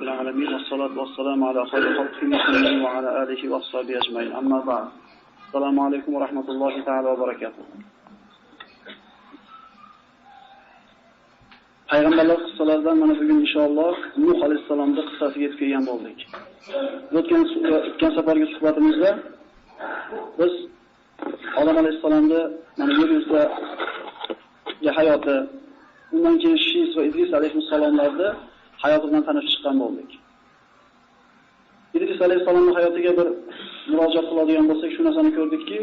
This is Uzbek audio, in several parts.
Rabbil alamin va salatu vassalamu ala xayri xalqi Muhammadin va ala alihi va ashabihi ajmain. Amma ba'd. Assalomu alaykum va rahmatullohi ta'ala va barakatuh. Payg'ambarlar qissalaridan mana bugun inshaalloh Nuh alayhissalomning qissasiga yetib kelgan bo'ldik. O'tgan safargi suhbatimizda biz Odam alayhissalomni mana yer yuzidagi hayoti, undan keyin Shis va Idris alayhissalomlarni hayoti bilan tanishib chiqqan bo'ldik. Idris alayhissalomning hayotiga bir murojaat qiladigan bo'lsak, shu narsani ko'rdikki,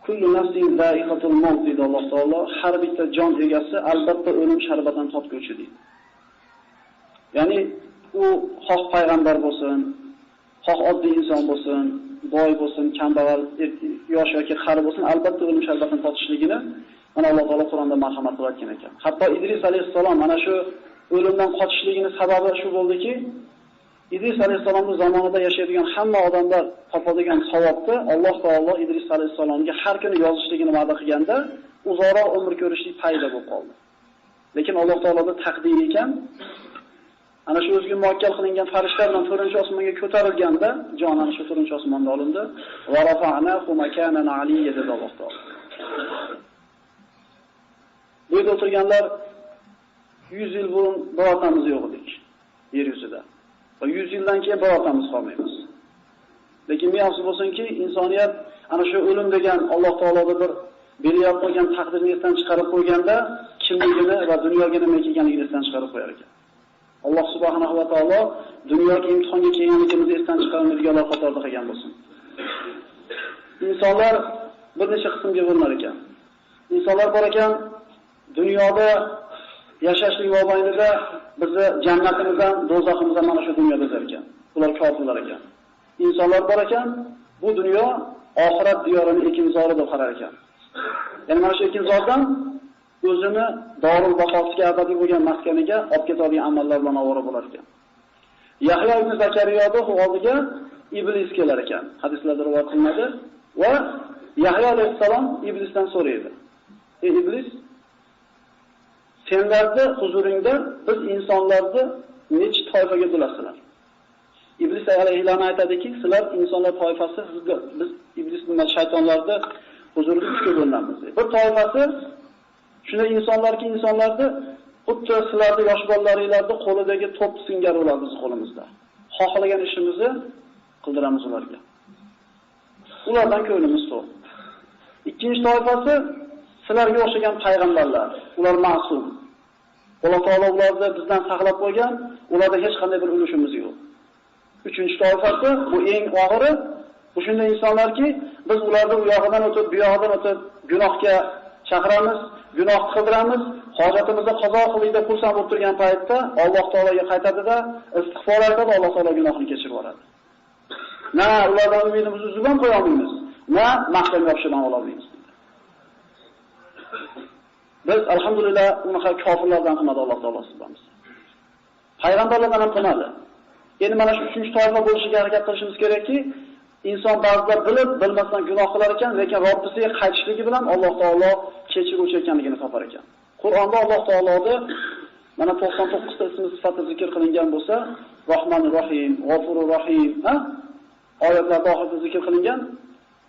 kullu nafsin za'iqatul maut deydi Alloh taolo, har bitta jon egasi albatta o'lim sharbatidan totguvchi deydi. Ya'ni u xoh payg'ambar bo'lsin, xoh oddiy inson bo'lsin, boy bo'lsin, kambag'al, yosh yoki qari bo'lsin, albatta o'lim sharbatidan totishligini mana Alloh taolo Qur'onda marhamat qilayotgan ekan. Hatto Idris alayhissalom mana shu o'limdan qochishligining sababi shu bo'ldiki, Idris alayhissalomning zamonida yashaydigan hamma odamlar topadigan savobni Alloh taolo Idris alayhissalomga har kuni yozishligini va'da qilganda uzoqroq umr ko'rishlik paydo bo'lib qoldi. Lekin Alloh taoloning taqdiri ekan, ana shu o'ziga muvakkal qilingan farishta bilan 4-osmonga ko'tarilganda jon ana shu 4-osmonda olindi. Va rafa'nahu makanan aliyya dedi Alloh taolo. Bu yerda o'tirganlar 100 yil burun birortamiz yo'q edik yer yuzida. Va 100 yildan keyin birortamiz qolmaymiz. Lekin men afsus bo'lsinki, insoniyat ana shu o'lim degan Alloh taologa bir belgilab qo'ygan taqdirni esdan chiqarib qo'yganda kimligini va dunyoga nima kelganligini esdan chiqarib qo'yar ekan. Alloh subhanahu va taolo dunyoga imtihonga kelganligimizni esdan chiqarmaydiganlar qatorida qilgan bo'lsin. Insonlar bir necha qismga bo'linar ekan. Insonlar bor ekan, dunyoda yashashlik mobaynida bizni jannatimizdan, do'zaximizdan mana shu dunyoda ekan. Ular kofirlar ekan. Insonlar bor ekan, bu dunyo oxirat diyorini ekinzori deb qarar ekan. Ya'ni mana shu ekinzordan o'zini dorul baqosiga abadiy bo'lgan maskaniga olib ketadigan amallar bilan ovora bo'lar ekan. Yahyo ibn Zakariyoning oldiga Iblis kelar ekan. Hadislarda rivoyat qilinadi va Yahyo alayhissalom Iblisdan so'raydi. Ey Iblis, senlarni huzuringda biz insonlarni necha toifaga bo'lasizlar? Iblis alayhissalom aytadiki, sizlar insonlar toifasi, biz iblis bilan shaytonlarni huzurida uchga bo'linamiz. Bir toifasi shunday insonlarki, insonlarni xuddi sizlarni yosh bolalaringlarni qo'lidagi to'p singari ular biz qo'limizda. Xohlagan ishimizni qildiramiz ularga. Ulardan ko'nglimiz to'q. Ikkinchi toifasi sizlarga o'xshagan payg'ambarlar, ular ma'sum. Alloh taolo ularni bizdan saqlab qo'ygan, ularda hech qanday bir ulushimiz yo'q. Uchinchi toifasi, bu eng og'iri, bu shunday insonlarki, biz ularni u yog'idan o'tib, bu yog'idan o'tib gunohga chaqiramiz, gunoh qildiramiz, hojatimizni qazo qildik deb xursand bo'lib turgan paytda Alloh taologa qaytadida, istig'for aytadi, Alloh taolo gunohini kechirib yuboradi. Na ulardan umidimizni uzib ham qo'ya olmaymiz, na mahkam yopishib ham ola olmaymiz. Biz alhamdulillah unaqa kofirlardan qilmadi Alloh taolo sizlarimiz. Payg'ambarlardan ham qilmadi. Endi mana shu 3-toifa bo'lishiga harakat qilishimiz kerakki, inson ba'zida bilib, bilmasdan gunoh qilar ekan, lekin Robbisiga qaytishligi bilan Alloh taolo kechiruvchi ekanligini topar ekan. Qur'onda Alloh taoloni mana 99 ta ismi sifati zikr qilingan bo'lsa, Rahmanur Rahim, G'ofurur Rahim, ha? Oyatlarda oxirida zikr qilingan.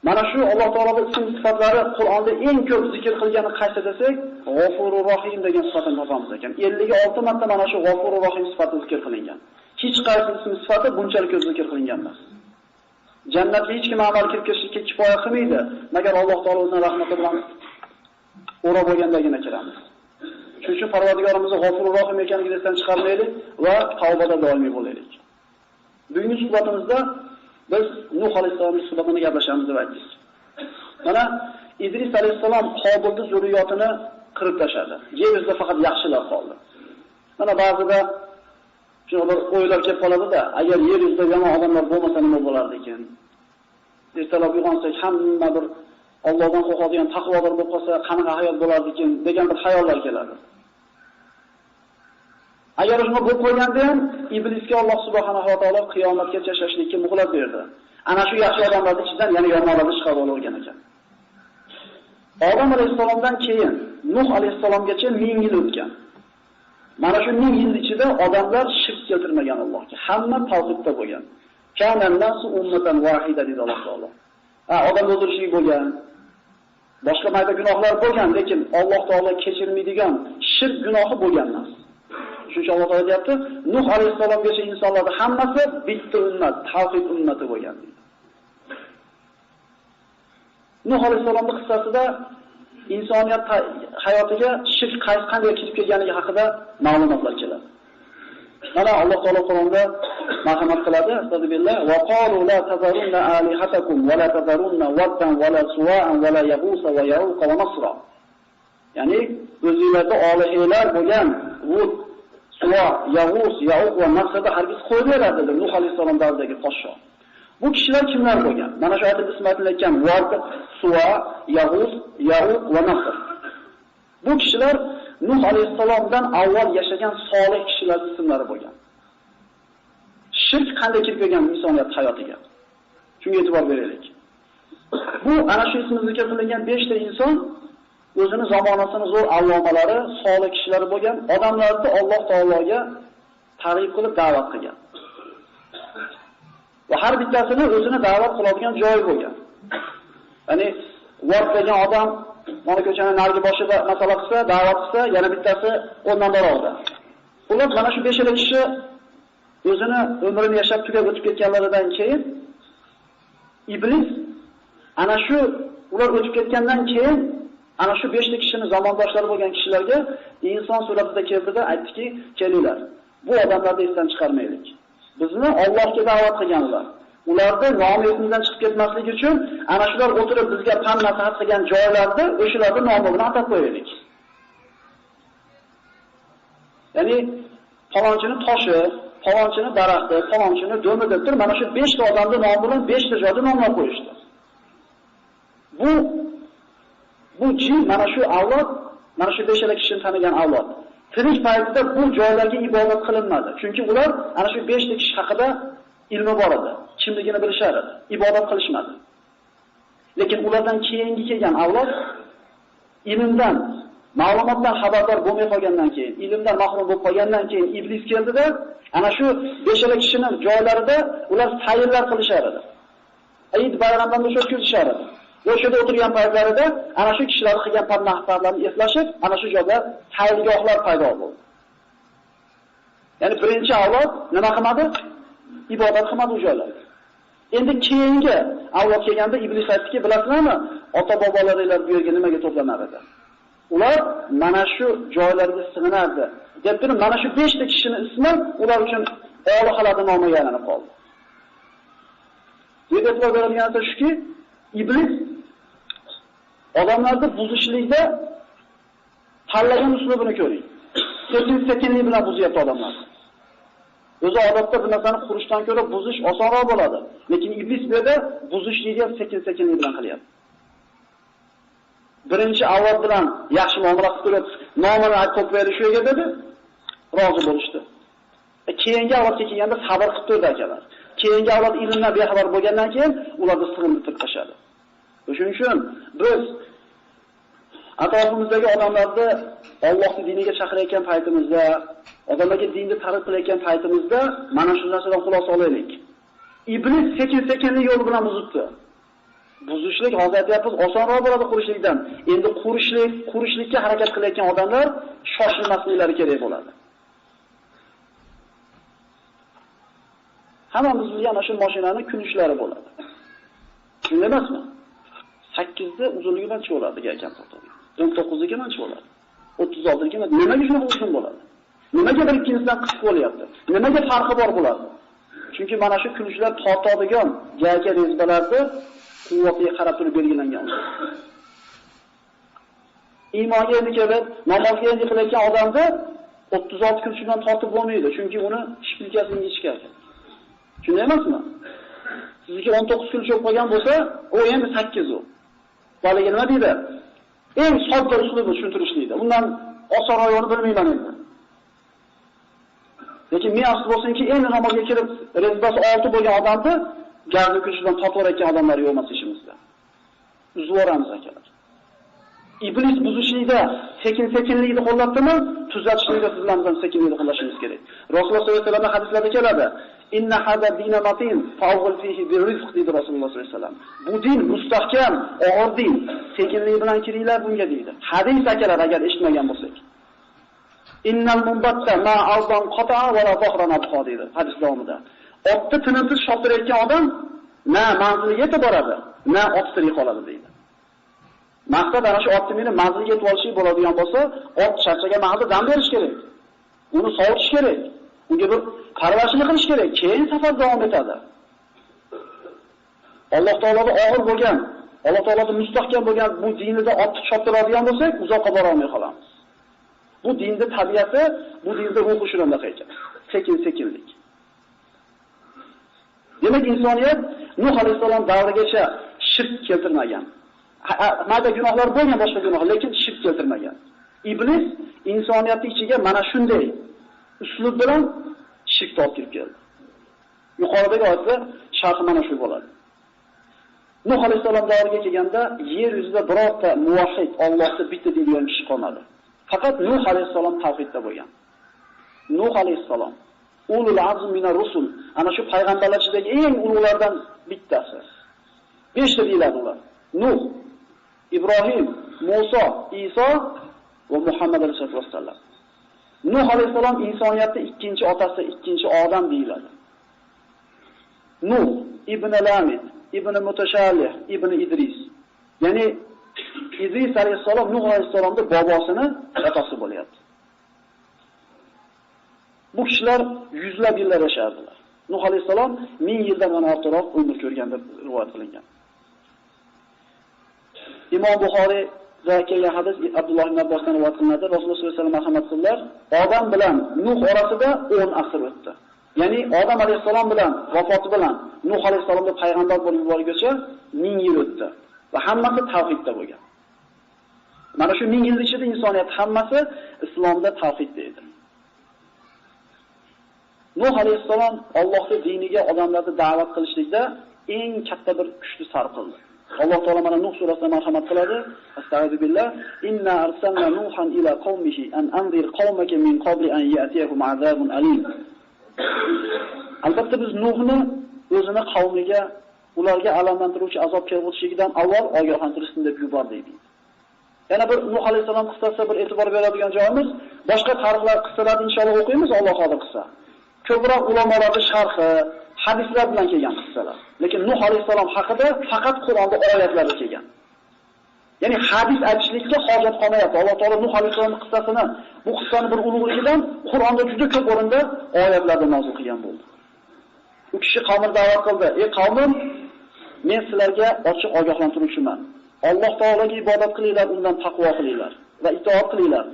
Mana shu Alloh taoloning ism sifatlari Qur'onda eng ko'p zikr qilgani qaysi desak, G'ofurur Rahim degan sifatini topamiz ekan. 56 marta mana shu G'ofurur Rahim sifati zikr qilingan. Hech qaysi ism sifati bunchalik ko'p zikr qilingan emas. Jannatga hech kim amal kirib kirishga kifoya qilmaydi, magar Alloh taolo o'zining rahmati bilan o'rab olgandagina kiramiz. Shuning uchun Parvardigorimizni G'ofurur Rahim ekanligini esdan chiqarmaylik va tavbada doimiy bo'laylik. Bugungi suhbatimizda biz Nuh alayhissalomning suhbatini gaplashamiz deb aytdik. Mana Idris alayhissalom Qobilning zurriyotini qirib tashladi. Yer yuzida faqat yaxshilar qoldi. Mana ba'zida shunday bir o'ylar kelib qoladi-da, agar yer yuzida yomon odamlar bo'lmasa nima bo'lardi ekan? Ertalab uyg'onsak hamma bir Allohdan qo'rqadigan taqvodor bo'lib qolsa qanaqa hayot bo'lardi ekan degan bir xayollar keladi. Agar shuni bo'lib qo'yganda ham iblisga Alloh subhanahu va taolo qiyomatgacha yashashlikka muhlat berdi. Ana shu yaxshi odamlarning ichidan yana yomonlarni chiqarib olgan ekan. Odam alayhissalomdan keyin Nuh alayhissalomgacha 1000 yil o'tgan. Mana shu 1000 yil ichida odamlar shirk keltirmagan Allohga. Hamma tavhidda bo'lgan. Kana nasu ummatan vahida dedi Alloh taolo. Ha, odam o'ldirishlik bo'lgan, boshqa mayda gunohlar bo'lgan, lekin Alloh taolo kechirmaydigan shirk gunohi bo'lgan emas. Shuning uchun Alloh taolo deyapti, Nuh alayhissalomgacha insonlarning hammasi bitta ummat, tavhid ummati bo'lgan deydi. Nuh alayhissalomning qissasida insoniyat hayotiga shirk qanday kirib kelganligi haqida ma'lumotlar keladi. Mana Alloh taolo Qur'onda marhamat qiladi, astagfirullah, va qalu la tazarunna alihatakum va la tazarunna waddan va la suwa'an va la yaghus va ya'uq va nasra. Ya'ni o'zingizlarda olihlar bo'lgan Vud, Suva, Yag'us, Ya'uq va Nasrda hargiz qo'yib dedi Nuh alayhissalom davridagi podsho. Bu kishilar kimlar bo'lgan? Mana shu oyatda ismi aytilayotgan Vad, Suva, Yag'us, Ya'uq va Nasr. Bu kishilar Nuh alayhissalomdan avval yashagan solih kishilar ismlari bo'lgan. Shirk qanday kirib kelgan insoniyat hayotiga? Shunga e'tibor beraylik. Bu ana shu ismi zikr qilingan 5 ta inson o'zini zamonasini zo'r allomalari, solih kishilari bo'lgan odamlarni Alloh taologa targ'ib qilib da'vat qilgan. Va har bittasini o'zini da'vat qiladigan joyi bo'lgan. Ya'ni Vad degan odam mana ko'chaning narigi boshida masala qilsa, da'vat qilsa, yana bittasi o'ndan boradi. Ular mana shu 5 kishi o'zini umrini yashab tugab o'tib ketganlaridan keyin Iblis ana shu ular o'tib ketgandan keyin ana shu 5 kishini zamondoshlari bo'lgan kishilarga inson suratida keldida aytdiki, kelinglar. Bu odamlarni esdan chiqarmaylik. Bizni Allohga da'vat qilganlar. Ularni nomi esimizdan chiqib ketmasligi uchun ana shular o'tirib bizga pand nasihat qilgan joylarda o'shalarni nomi bilan atab qo'yaylik. Ya'ni falonchini toshi, falonchini daraxti, falonchini do'mi deb turib mana shu 5 ta odamning nomi bilan 5 ta joyda nomlab qo'yishdi. Bu jin mana shu avlod, mana shu 5 ta kishini tanigan avlod. Tirik paytida bu joylarga ibodat qilinmadi. Chunki ular ana shu 5 ta kishi haqida ilmi bor edi, kimligini bilishar edi, ibodat qilishmadi. Lekin ulardan keyingi kelgan avlod ilmdan, ma'lumotdan xabardor bo'lmay qolgandan keyin, ilmdan mahrum bo'lib qolgandan keyin iblis keldida, ana shu 5 ta kishining joylarida ular sayrlar qilishar edi. Eid bayramlarini o'tkazishar edi. O'sha yerda o'tirgan paytlarida ana shu kishilar qilgan pand-nasihatlarni eslashib, ana shu joyda sayrgohlar paydo bo'ldi. Ya'ni birinchi avlod nima qilmadi? Ibodat qilmadi u joylarda. Endi keyingi avlod kelganda iblis aytdiki, bilasizlarmi, ota-bobolaringlar bu yerga nimaga to'planar edi? Ular mana shu joylarga sig'inardi. Deb turib, mana shu 5 ta kishining ismi ular uchun olihalarning nomiga aylanib qoldi. Bu yerda e'tibor beradigan narsa shuki, iblis odamlarni buzishlikda tanlagan uslubini ko'ring. Sekin-sekinlik bilan buzyapti odamlarni. O'zi odatda bir narsani qurishdan ko'ra buzish osonroq bo'ladi. Lekin iblis bu yerda buzishlikni ham sekin-sekinlik bilan qilyapti. Birinchi avlod bilan yaxshi muomala qilib turib, nomini aytib qo'yaylik shu yerga dedi, rozi bo'lishdi. Keyingi avlodga kelganda sabr qilib turdi akalar. Keyingi avlod ilmdan bexabar bo'lgandan keyin ularni sig'intirib tashladi. Shuning uchun biz atrofimizdagi odamlarni Allohning diniga chaqirayotgan paytimizda, odamlarga dinni targ'ib qilayotgan paytimizda mana shu narsadan xulosa olaylik. Iblis sekin-sekinlik yo'li bilan buzibdi. Buzishlik hozir aytyapmiz, osonroq bo'ladi qurishlikdan. Endi qurishlikka harakat qilayotgan odamlar shoshilmasliklari kerak bo'ladi. Hammamiz bilgan ana shu mashinani kunishlari bo'ladi. Shunday emasmi? 8 da uzunligi qancha bo'ladi degan to'xtab. 19 qancha bo'ladi? 36 niki nimaga shunaqa uzun bo'ladi? Nimaga bir ikkinchisidan qisqa bo'lyapti? Nimaga farqi bor bularni? Chunki mana shu kulishlar tortadigan gayka rezbalarni quvvatiga qarab turib belgilangan. Iymonga endi kelib, namozga endi qilayotgan odamni 36 kulish bilan tortib bo'lmaydi, chunki uni shpilkasi ingichka. Shunday emasmi? Sizniki 19 kulish bo'lib qolgan bo'lsa, u endi 8 u. Haligi nima deydi? Eng sodda uslubi tushuntirishlikda. Undan osonroq yo'lni bilmayman endi. Lekin men afsus bo'lsinki, endi namozga kirib rezbasi 6 bo'lgan odamni gardi kulishidan tortib yuborayotgan odamlar yo'q emas ishimizda. Uzib yuboramiz akalar. Iblis buzishlikda sekin-sekinlikni qo'llatdimi? tuzatishlikda siz bilan biz sekinlik qilishimiz kerak. Rasululloh sollallohu alayhi vasallam hadislarda keladi. Inna hada dina matin fa'ghul fihi birrizq deydi Rasululloh sollallohu alayhi vasallam. Bu din mustahkam, og'ir din. Sekinlik bilan kiringlar bunga deydi. Hadis akalar agar eshitmagan bo'lsak. Innal munbatta ma ardan qata'a va la zahran abqa deydi hadis davomida. Otni tinimsiz choptirayotgan odam na manziliga yetib boradi, na ot tirik qoladi deydi. Maqsad ana shu otni meni manzilga yetib olishi bo'ladigan bo'lsa, ot charchagan mahalda dam berish kerak. Uni sovutish kerak. Unga bir parvarishini qilish kerak. Keyin safar davom etadi. Alloh taologa og'ir bo'lgan, Alloh taologa mustahkam bo'lgan bu dinida otni choptiradigan bo'lsak, uzoqqa bora olmay qolamiz. Bu dinning tabiati, bu dinning ruhi shunday ekan. Sekin-sekinlik. Demak, insoniyat Nuh alayhisalom davrigacha shirk keltirmagan. Mayda gunohlar bo'lgan, boshqa gunoh, lekin shirk keltirmagan. Iblis insoniyatning ichiga mana shunday uslub bilan shirk olib kirib keldi. Yuqoridagi oyatda sharhi mana shu bo'ladi. Nuh alayhisalom davriga kelganda yer yuzida birorta muvahhid, Allohni bitta deydigan kishi qolmadi. Faqat Nuh alayhisalom tavhidda bo'lgan. Nuh alayhisalom ulul azm minar rusul, ana shu payg'ambarlar ichidagi eng ulug'lardan bittasi. 5 ta deyiladi ular. Nuh, Ibrohim, Musa, Iso va Muhammad alayhisolatu vassalom. Nuh alayhisalom insoniyatning ikkinchi otasi, ikkinchi odam deyiladi. Nuh ibn Lamid, ibn Mutashalih, ibn Idris. Ya'ni Idris alayhisalom Nuh alayhisalomning bobosini otasi bo'lyapti. Bu kishilar yuzlab yillar yashardilar. Nuh alayhisalom 1000 yildan ortiqroq umr ko'rgan deb rivoyat qilingan. Imom Buxoriyda kelgan hadis Abdulloh ibn Abbosdan rivoyat qilinadi. Rasululloh sollallohu alayhi vasallam marhamat qildilar. Odam bilan Nuh orasida 10 asr o'tdi. Ya'ni Odam alayhisalom bilan vafoti bilan Nuh alayhisalomni payg'ambar bo'lib yuborguncha 1000 yil o'tdi va hammasi tavhidda bo'lgan. Mana shu 1000 yil ichida insoniyat hammasi islomda tavhidda edi. Nuh alayhisalom Allohning diniga odamlarni da'vat qilishlikda eng katta bir kuchni sarf qildi. Alloh taolo mana Nuh surasida marhamat qiladi. Astagfiru billah. Inna arsalna Nuhan ila qaumihi an anzir qaumaka min qabli an ya'tiyahum azabun alim. Albatta biz Nuhni o'zini qavmiga ularga alamlantiruvchi azob kelib o'tishidan avval ogohlantirishsin deb yubordik deydi. Yana bir Nuh alayhisalom qissasida bir e'tibor beradigan joyimiz, boshqa tarixlar, qissalarni inshaalloh o'qiymiz, Alloh qodir qilsa. Ko'proq ulamolarning sharhi, hadislar bilan kelgan qissalar. Lekin Nuh alayhisalom haqida faqat Qur'onda oyatlar kelgan. Ya'ni hadis aytishlikka hojat qolmayapti. Alloh taolo Nuh alayhisalomning qissasini, bu qissani bir ulug'ligidan Qur'onda juda ko'p o'rinda oyatlarda nozil qilgan bo'ldi. U kishi qavmini da'vat qildi. Ey qavmim, men sizlarga ochiq ogohlantiruvchiman. Alloh taologa ibodat qilinglar, undan taqvo qilinglar va itoat qilinglar.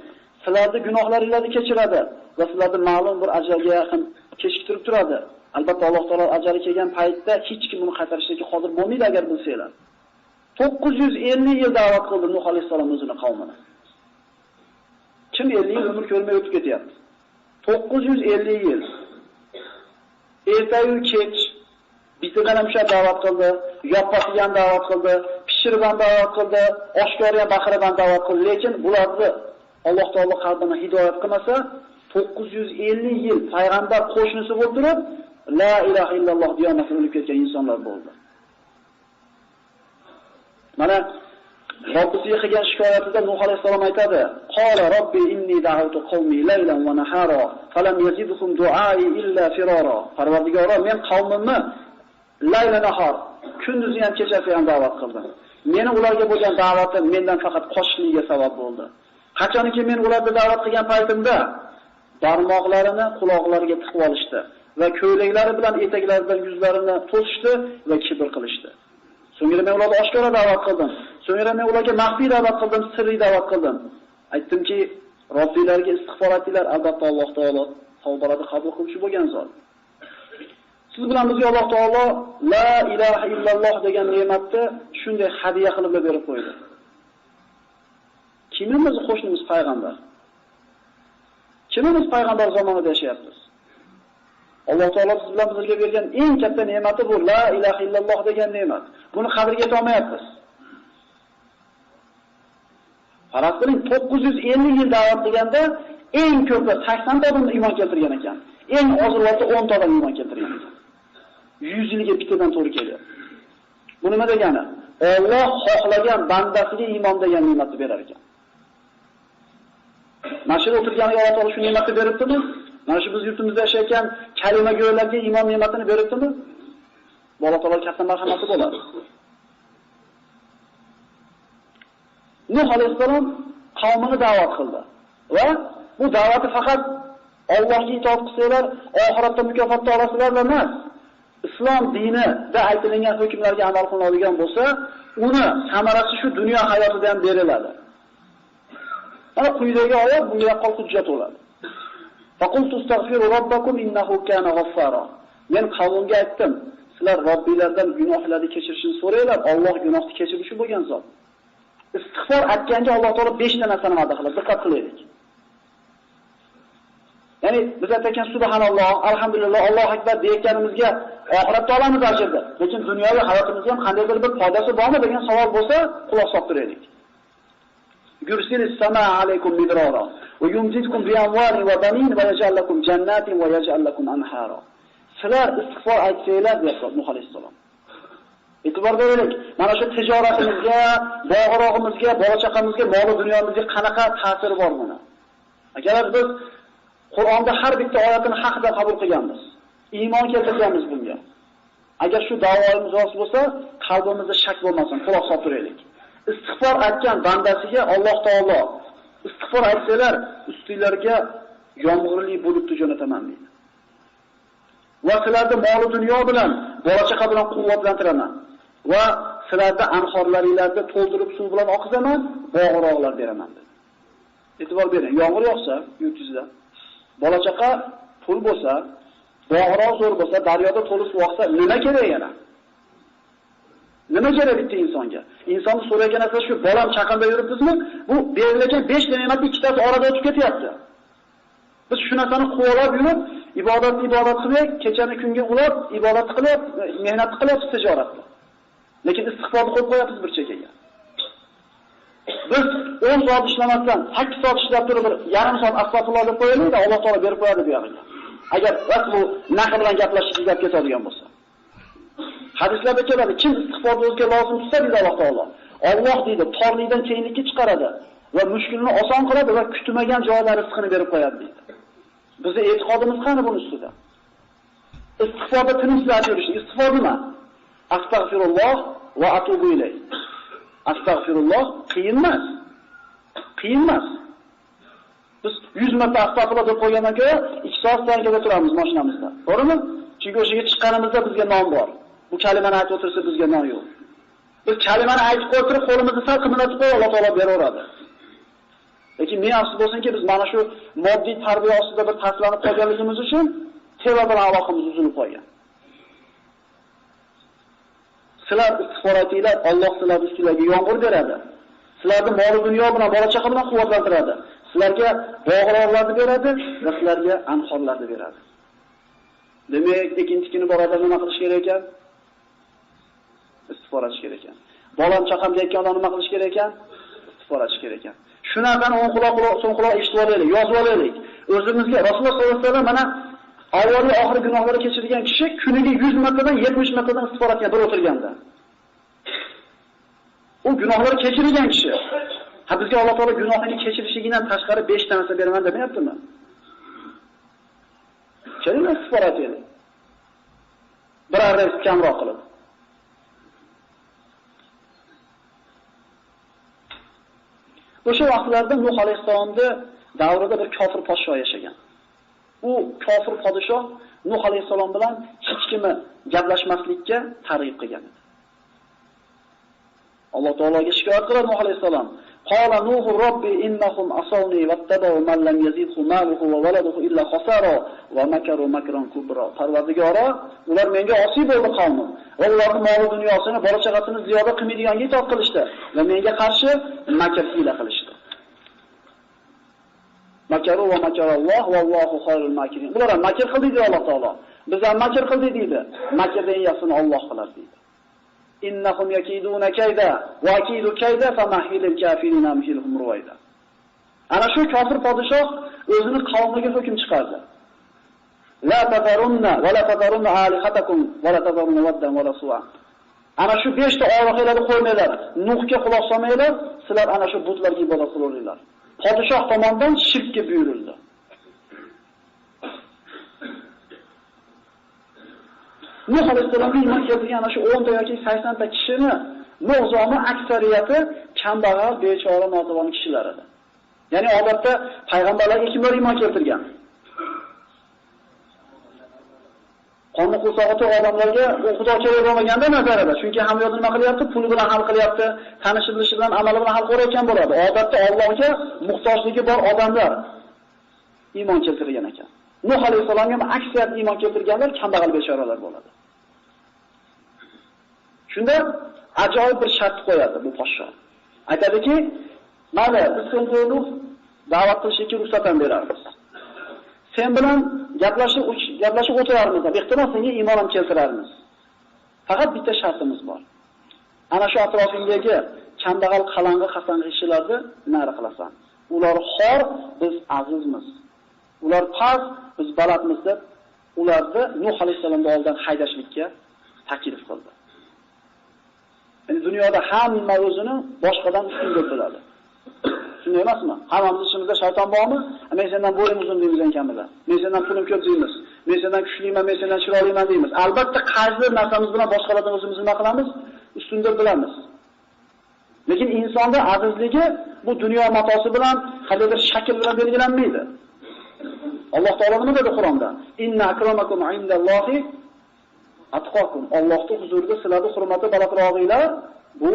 Sizlarning gunohlaringizni kechiradi va sizlarni ma'lum bir ajalga yaqin kechiktirib turadi. Albatta Alloh taolo ajali kelgan paytda hech kim uni qaytarishga qodir bo'lmaydi agar bilsanglar. 950 yil da'vat qildi Nuh alayhisalom o'zini qavmini. Kim 50 yil umr ko'rmay o'tib ketyapti? 950 yil. Ertayu kech bitidan ham o'sha da'vat qildi, yoppasiga ham da'vat qildi, pishirib ham da'vat qildi, oshkora ham baqirib ham da'vat qildi, lekin bularni Alloh taolo qalbini hidoyat qilmasa, 950 yil payg'ambar qo'shnisi bo'lib turib, la ilaha illalloh deyamasdan o'lib ketgan insonlar bo'ldi. Mana Robbisiga qilgan shikoyatida Nuh alayhisalom aytadi: "Qala robbi inni da'awtu qawmi laylan va nahara, falam yazidhum du'ai illa firara." Parvardigoro, men qavmimni layla nahar, kunduzi ham kechasi ham da'vat qildim. Meni ularga bo'lgan da'vatim mendan faqat qochishligiga sabab bo'ldi. Qachonki men ularni da'vat qilgan paytimda barmoqlarini quloqlariga tiqib olishdi va ko'ylaklari bilan etaklari bilan yuzlarini to'sishdi va kibr qilishdi. So'ngra men ularga oshkora da'vat qildim. So'ngra men ularga maxfiy da'vat qildim, sirli da'vat qildim. Aytdimki, Robbinglarga istig'for etinglar, albatta Alloh taolo tavbalarni qabul qiluvchi bo'lgan zot. Siz bilan bizga Alloh taolo la ilaha illalloh degan ne'matni shunday hadiya qilib berib qo'ydi. Kimimiz qo'shnimiz payg'ambar? Kimimiz payg'ambar zamonida yashayapmiz? Alloh taolo biz bilan bizga bergan eng katta ne'mati bu la ilaha illalloh degan ne'mat. Buni qadriga yeta olmayapmiz. Faraz qiling, 950 yil da'vat qilganda Eng ko'pi 80 ta odam iymon keltirgan ekan. Eng oz rivoyatda 10 ta odam iymon keltirgan ekan. 100 yilga bittadan to'g'ri kelyapti. Bu nima degani? Alloh xohlagan bandasiga iymon degan ne'matni berar ekan. Mana shu o'tirganiga Alloh taolo shu ne'matni beribdimi? Mana shu biz yurtimizda yashayotgan kalima go'ylarga iymon ne'matini beribdimi? Bu Alloh taolo katta marhamati bo'ladi. Nuh alayhissalom qavmini da'vat qildi va bu da'vati faqat Allohga itoat qilsanglar, oxiratda mukofotni olasizlar emas. Islom dinida aytilgan hukmlarga amal qilinadigan bo'lsa, uni samarasi shu dunyo hayotida ham beriladi. Mana quyidagi oyat bunga yaqqol hujjat bo'ladi. Faqultu astaghfiru robbakum innahu kana g'affara. Men qavmimga aytdim, sizlar Robbinglardan gunohlarni kechirishini so'ranglar, Alloh gunohni kechiruvchi bo'lgan zot. Istig'for aytganda Alloh taolo 5 ta narsani va'da qiladi. Diqqat qilaylik. Ya'ni biz aytgan subhanalloh, alhamdulillah, Allohu akbar deyotganimizga oxiratda olamiz ajrni. Lekin dunyoviy hayotimizga ham qandaydir bir foydasi bormi degan savol bo'lsa, quloq solib turaylik. Yursilis samaa alaykum midrara va yumdidkum bi amwalin va banin va yaj'al lakum jannatin va yaj'al lakum anhara. Sizlar istig'for aytsanglar, deyapti Nuh alayhissalom. E'tibor beraylik. Mana shu tijoratimizga, bog'rog'imizga, bola-chaqamizga, mol dunyomizga qanaqa ta'siri bor buni? Akalar, biz Qur'onda har bitta oyatini haq deb qabul qilganmiz. Iymon keltirganmiz bunga. Agar shu da'voimiz rost bo'lsa, qalbimizda shak bo'lmasin, quloq solib turaylik. Istig'for aytgan bandasiga Alloh taolo istig'for aytsalar, ustinglarga yomg'irli bulutni jo'nataman deydi. Va sizlarni mol dunyo bilan, bola-chaqa bilan quvvatlantiraman. Va sizlarni anhorlaringlarni to'ldirib suv bilan oqizaman, bog'roqlar beraman dedi. E'tibor bering, yomg'ir yog'sa yurtingizda, bola-chaqa pul bo'lsa, bog'roq zo'r bo'lsa, daryoda to'li suv oqsa, nima kerak yana? Nima kerak bitta insonga? Insonni so'ragan narsa shu, bolam chaqamda yuribmizmi? Bu berilgan 5 ta ne'matning ikkitasi orada o'tib ketyapti. Biz shu narsani quvalab yurib, ibodatni ibodat qilib, kechani kunga ulab, ibodat qilib, mehnat qilib, tijoratni. Lekin istig'forni qo'yib qo'yapmiz bir chekkaga. Biz 10 soat ishlamasdan 8 soat ishlab turib bir yarim soat astag'firulloh deb qo'yaylik-da, Alloh taolo berib qo'yadi bu yog'iga. Agar bas bu naql bilan gaplashib gap ketadigan bo'lsa. Hadislarda keladi, kim istig'forni o'ziga lozim tutsa deydi Alloh taolo. Alloh deydi, torlikdan kenglikka chiqaradi va mushkulni oson qiladi va kutmagan joyda rizqini berib qo'yadi deydi. Bizning e'tiqodimiz qani buning ustida? Istig'forda tinimsiz yurish, istig'for nima? Astag'firulloh va atubu ilayh. Astag'firulloh qiyin emas. Qiyin emas. Biz 100 marta astag'firulloh deb qo'ygandan keyin 2 soat tankada turamiz mashinamizda. To'g'rimi? Chunki o'shaga chiqqanimizda bizga non bor. Bu kalimani aytib o'tirsa bizga non yo'q. Biz kalimani aytib qo'yib turib qo'limizni sal qimirlatib qo'yib Alloh taolo beraveradi. Lekin men afsus bo'lsinki, biz mana shu moddiy tarbiya ostida bir taslanib qolganligimiz uchun teva bilan aloqamiz uzilib qolgan. Sizlar istig'for aytinglar, Alloh sizlarning ustingizga yomg'ir beradi. Sizlarni mol dunyo bilan, bola-chaqa bilan quvvatlantiradi. Sizlarga bog'larni beradi va sizlarga anhorlarni beradi. Demak, ikkinchi bor odam nima qilish kerak ekan? Istig'for aytish kerak ekan. Bolam chaqam deyotgan odam nima qilish kerak ekan? Istig'for aytish kerak ekan. Shu narsani o'ng quloq, so'ng quloq eshitib olaylik, yozib olaylik. O'zimizga Rasululloh sollallohu alayhi vasallam mana avvalgi oxir gunohlarni kechirgan kishi kuniga 100 martadan 70 martadan istig'for aytgan bir o'tirganda. U gunohlarni kechirgan kishi. Ha, bizga Alloh taolo gunohini kechirishligidan tashqari 5 ta narsa beraman demayaptimi? Keling, istig'for aytaylik. Bir arra kamroq qilib. O'sha vaqtlarda Nuh alayhissalomning davrida bir kofir podshoh yashagan. U kofir podshoh Nuh alayhissalom bilan hech kimni gaplashmaslikka targ'ib qilgan edi. Alloh taologa shikoyat qiladi Nuh alayhissalom. Qala Nuhu robbi innahum asawni wattaba'u man lam yazidhu maluhu va waladuhu illa khasara va makaru makran kubra. Parvardigoro, ular menga osiy bo'ldi qavmim va ularning moli dunyosini, bola chaqasini ziyoda qilmaydiganga itoat qilishdi va menga qarshi makr hiyla qilishdi. Makaru va makaralloh vallohu xoyrul makirin. Ular ham makr qildi deydi Alloh taolo. Biz ham makr qildik deydi. Makrning eng yaxshisini Alloh qiladi deydi. Innahum yakiduna kayda va akidu kayda famahilil kafirina amhilhum ruwayda. Ana shu kofir podshoh o'zini qavmiga hukm chiqardi. La tazarunna va la tazarunna alihatakum va la tazarunna waddan va la su'a. Ana shu 5 ta olihlarni qo'ymanglar, Nuhga quloq solmanglar, sizlar ana shu butlarga ibodat qilaveringlar. Podshoh tomonidan shirkka buyurildi. Nuh alayhissalomga iymon keltirgan ana shu 10 ta yoki 80 ta kishini mu'zomi aksariyati kambag'al, bechora, notavon kishilar edi. Ya'ni odatda payg'ambarlarga kimlar iymon keltirgan? Qonni qursog'i to'q odamlarga u xudo kerak bo'lmaganda nazarida, chunki hamma yo'lni nima qilyapti? Puli bilan hal qilyapti, tanishi bilishi bilan, amali bilan hal qilayotgan bo'ladi. Odatda Allohga muhtojligi bor odamlar iymon keltirgan ekan. Nuh alayhissalomga ham aksariyat iymon keltirganlar kambag'al bechoralar bo'ladi. Shunda ajoyib bir shart qo'yadi bu podsho. Aytadiki, "Mayli, biz senga Nuh da'vat qilishga ruxsat ham beramiz. Sen bilan gaplashib o'tirarmiz, ehtimol senga iymon ham keltirarmiz. Faqat bitta shartimiz bor. Ana shu atrofingdagi kambag'al, qalang'i, qasang'i kishilarni nari qilasan. Ular xor, biz azizmiz. Ular past, biz balandmiz" deb ularni Nuh alayhissalomning oldidan haydashlikka taklif qildi. Ya'ni dunyoda hamma o'zini boshqadan ustun deb biladi. Shunday emasmi? Hammamiz ichimizda shayton bormi? Men sendan bo'yim uzun deymiz en kamida. Men sendan pulim ko'p deymiz. Men sendan kuchliman, men sendan chiroyliman deymiz. Albatta qaysi narsamiz bilan boshqalardan o'zimizni nima qilamiz? Ustun deb bilamiz. Lekin insonda azizligi bu dunyo matosi bilan, qandaydir shakl bilan belgilanmaydi. Alloh taolo nima dedi Qur'onda? Inna akramakum indallohi atqokum. Allohning huzurida sizlarning hurmati balandrog'inglar, bu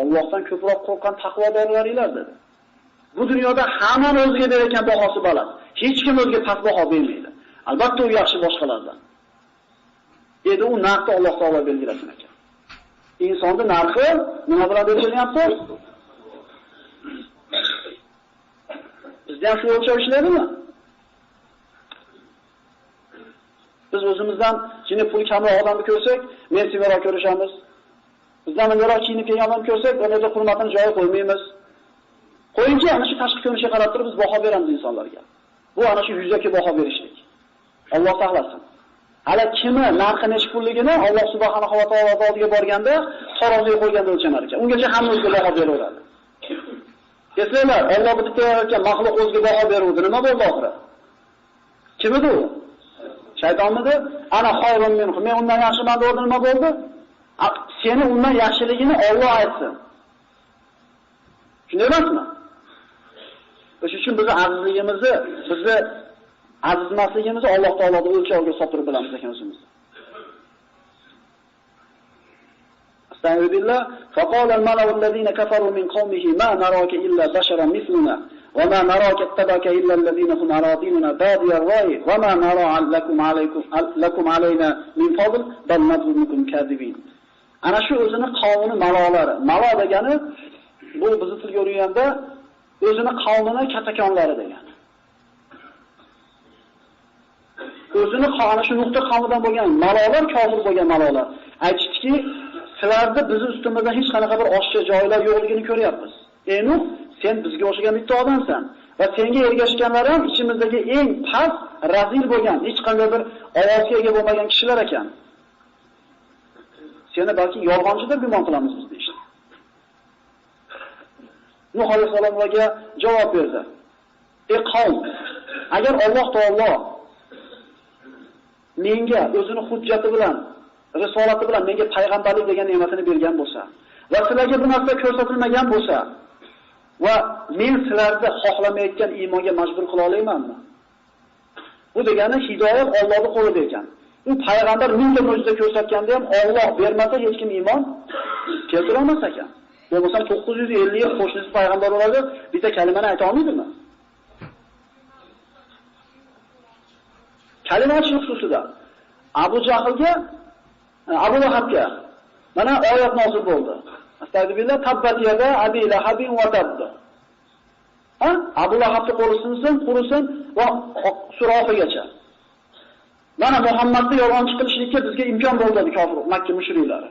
Allohdan ko'proq qo'rqqan taqvodorlaringlar dedi. Bu dunyoda hammani o'ziga berayotgan bahosi baland. Hech kim o'ziga past baho bermaydi. Albatta u yaxshi boshqalardan. Endi u narxni Alloh taolo belgilasin ekan. Insonning narxi nima bilan belgilanyapti? Bizda ham shu o'lchov ishlaydimi? Biz o'zimizdan jini pul kamroq odamni ko'rsak, men sevaroq ko'rishamiz. Bizdan ungaroq kiyinib kelgan odamni ko'rsak, uni hurmatini joyiga qo'ymaymiz. Qo'yinki, ana shu tashqi ko'rinishga qarab turib biz baho beramiz insonlarga. Bu ana shu yuzaki baho berishlik. Alloh saqlasin. Hali kimi narxi necha pulligini Alloh subhanahu va taolo oldiga borganda, taroziga qo'yganda o'lchanar ekan. Ungacha hamma o'ziga baho beraveradi. Eslanglar, Alloh bitta yaratgan maxluq o'ziga baho beruvdi. Nima bo'ldi oxiri? Kim edi u? Shaytonmidi? Ana xayrun minhu. Men undan yaxshiman dedi, nima bo'ldi? Seni undan yaxshiligini Alloh aytsin. Shunday emasmi? O'sha uchun bizni azizligimizni, bizni azizmasligimizni Alloh taoloning o'lchoviga solib turib bilamiz ekan o'zimiz. Astagfirullah. Faqala al-mala'u allazina kafaru min qawmihi ma naraka illa basharan misluna wa ma naraka ittabaka illa allazina hum aradinuna badiya ar-ra'yi wa ma nara lakum alayna min fadl bal nadhunnukum kadibin. Ana shu o'zini qavmini malolari. Malo degani bu bizni tilga o'rganda o'zini qavmini katakonlari degani. O'zini ana shu nuqta qavmidan bo'lgan malolar, kofir bo'lgan malolar aytishdiki, sizlarda bizni ustimizda hech qanaqa bir oshcha joylar yo'qligini ko'ryapmiz. Ey Nuh, sen bizga o'xshagan bitta odamsan va senga ergashganlar ham ichimizdagi eng past, razil bo'lgan, hech qanday bir ovozga ega bo'lmagan kishilar ekan. Seni balki yolg'onchi deb gumon qilamiz biz deyishdi. Nuh alayhissalom ularga javob berdi. Ey qavm, agar Alloh taolo menga o'zini hujjati bilan, risolati bilan menga payg'ambarlik degan ne'matini bergan bo'lsa va sizlarga bu narsa ko'rsatilmagan bo'lsa va men sizlarni xohlamayotgan iymonga majbur qila olamanmi? Bu degani hidoyat Allohning qo'lida ekan. U payg'ambar mingta mo'jiza ko'rsatganda ham Alloh bermasa hech kim iymon keltira olmas ekan. Bo'lmasa 950 yil qo'shnisi payg'ambar bo'ladi, bitta kalimani ayta olmaydimi? Kalima aytish xususida Abu Jahlga, Abu Lahabga mana oyat nozil bo'ldi. Astagfirullah, tabbat yada Abi Lahabin va tabb. Ha? Abu Lahabni qo'li sinsin, qurisin va sura oxirigacha. Mana Muhammadni yolg'onchi qilishlikka bizga imkon bo'ldi dedi kofir Makka mushriklari.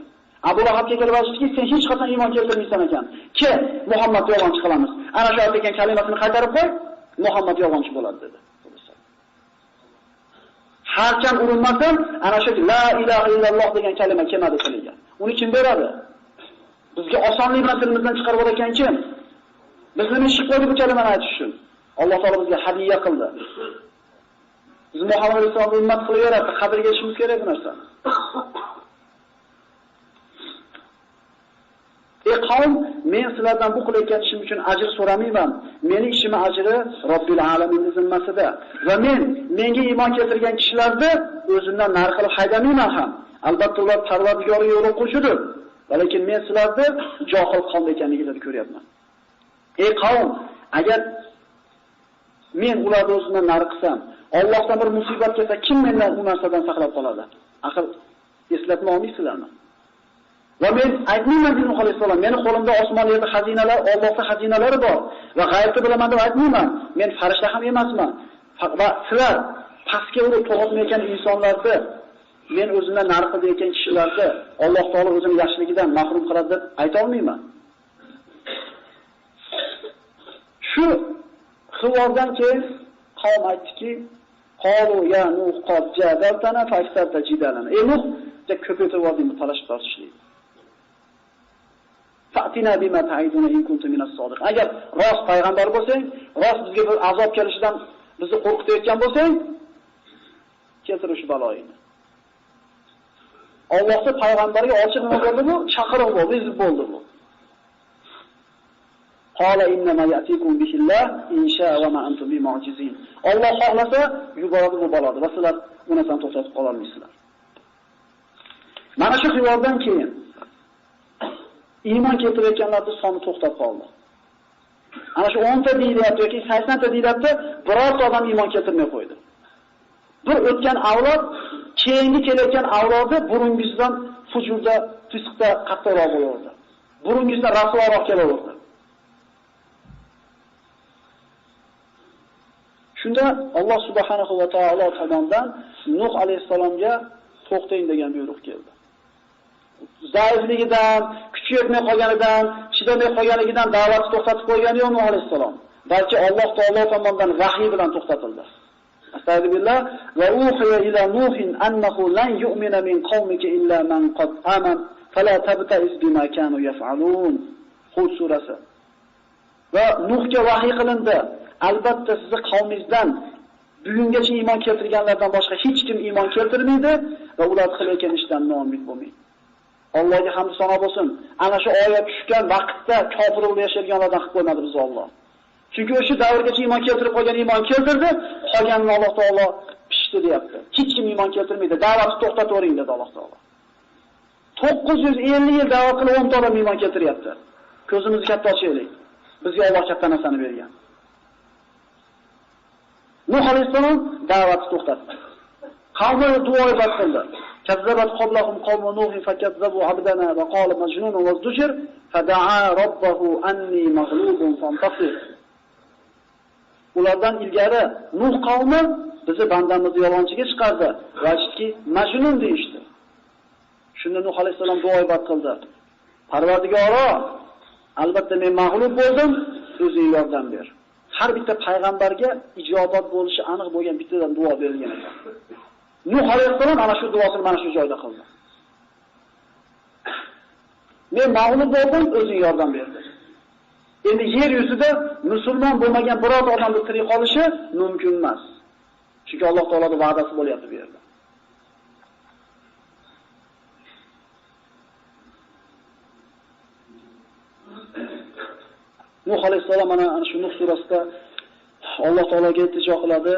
Abu Lahabga kelib aytishdiki, sen hech qachon iymon keltirmaysan ekan. Ke, Muhammadni yolg'onchi qilamiz. Ana shu aytgan kalimasini qaytarib qo'y, Muhammad yolg'onchi bo'ladi dedi. Harchand urinmasin, ana shu la ilaha illalloh degan kalima kelmadi tiliga. Uni kim beradi? Bizga osonlik bilan tilimizdan chiqarib olgan kim? Biz nima ish qo'ydik bu kalimani aytish uchun? Alloh taolo bizga hadiya qildi. Biz Muhammad alayhissalomni ummat qilib yaratdi, qadriga yetishimiz kerak bu narsani. Ey qavm, men sizlardan bu qilayotgan ishim uchun ajr so'ramayman. Meni ishim ajri Robbil alamin zimmasida va men menga iymon keltirgan kishilarni o'zimdan nari qilib haydamayman ham. Albatta ular Parvardigoriga yo'l qo'shidir. Lekin men sizlarni johil qavm ekanligingizni ko'ryapman. Ey qavm, agar men ularni o'zimdan nari qilsam, Allohdan bir musibat kelsa, kim mendan u narsadan saqlab qoladi? Axir eslatma olmaysizlarmi? Va men aytmayman deydi Nuh alayhissalom, meni qo'limda osmon yerda xazinalar, Allohning xazinalari bor va g'aybni bilaman deb aytmayman. Men farishta ham emasman. Va sizlar pastga urib to'g'otmayotgan insonlarni, men o'zimdan nari qilayotgan kishilarni Alloh taolo o'zining yaxshiligidan mahrum qiladi deb ayta olmayman. Shu xivordan keyin qavm aytdiki, qalu ya Nuh qad jadaltana fa'aksarta jidalana. Ey Nuh, ko'paytirib yubording bu talashib tortishlikni. Fa'tina bima ta'iduna in kunta minas sodiqin. Agar rost payg'ambar bo'lsang, rost bizga bir azob kelishidan bizni qo'rqitayotgan bo'lsang, keltir o'sha baloyini. Allohning payg'ambariga ochiq nima bo'ldi bu? Chaqiriq bo'ldi, izb bo'ldi bu. Qala innama ya'tikum bihillah insha va ma antum bimu'jizin. Alloh xohlasa yuboradi bu baloni va sizlar bu narsani to'xtatib qola olmaysizlar. Mana shu xivordan keyin iymon keltirayotganlarning soni to'xtab qoldi. Ana shu 10 ta deyilyapti yoki 80 ta deyilyapti, birorta odam iymon keltirmay qo'ydi. Bir o'tgan avlod, keyingi kelayotgan avlodi burungisidan fujurda, fisqda qattiqroq bo'lardi. Burungisidan rasvoroq kelaverdi. Shunda Alloh subhanahu va taolo tomonidan Nuh alayhissalomga to'xtang degan buyruq keldi. Zaifligidan, kuchi yetmay qolganidan, chidamay qolganligidan da'vatni to'xtatib qo'ygani yo'q Nuh alayhissalom. Balki Alloh taolo tomonidan vahiy bilan to'xtatildi. Astagfirullah va uhiya ila Nuhin annahu lan yu'mina min qawmika illa man qad aman fala tabta'iz bima kanu yaf'alun. Hud surasi. Va Nuhga vahiy qilindi. Albatta sizni qavmingizdan bugungacha iymon keltirganlardan boshqa hech kim iymon keltirmaydi va ular qilayotgan ishdan noumid bo'lmaydi. Allohga hamd sano bo'lsin. Ana shu oyat tushgan vaqtda kofir bo'lib yashayotganlardan qilib qo'ymadi bizni Alloh. Chunki o'sha davrgacha iymon keltirib qolgan iymon keltirdi, qolganini Alloh taolo pishdi deyapti. Hech kim iymon keltirmaydi. Da'vatni to'xtatavering dedi Alloh taolo. 950 yil da'vat qilib 10 ta odam iymon keltiryapti. Ko'zimizni katta ochaylik. Bizga Alloh katta narsani bergan. Nuh alayhissalom da'vatni to'xtatdi. Qavmi duo ibodat qildi. Kazzabat qablahum qawmu Nuhin fakazzabu abdana va qala majnun va zdujir fadaa robbahu anni maghlubun fantasir. Ulardan ilgari Nuh qavmi bizni bandamizni yolg'onchiga chiqardi va aytdiki, majnun deyishdi. Shunda Nuh alayhissalom duo ibodat qildi. Parvardigoro, albatta men mag'lub bo'ldim, o'zing yordam ber. Har bitta payg'ambarga ijobat bo'lishi aniq bo'lgan bittadan duo berilgan ekan. Nuh alayhissalom ana shu duosini mana shu joyda qildi. Men mag'lub bo'ldim, o'zing yordam ber dedi. Endi yer yuzida musulmon bo'lmagan biror odamning tirik qolishi mumkin emas. Chunki Alloh taoloning va'dasi bo'lyapti bu yerda. Nuh alayhissalom mana shu Nuh surasida Alloh taologa iltijo qiladi.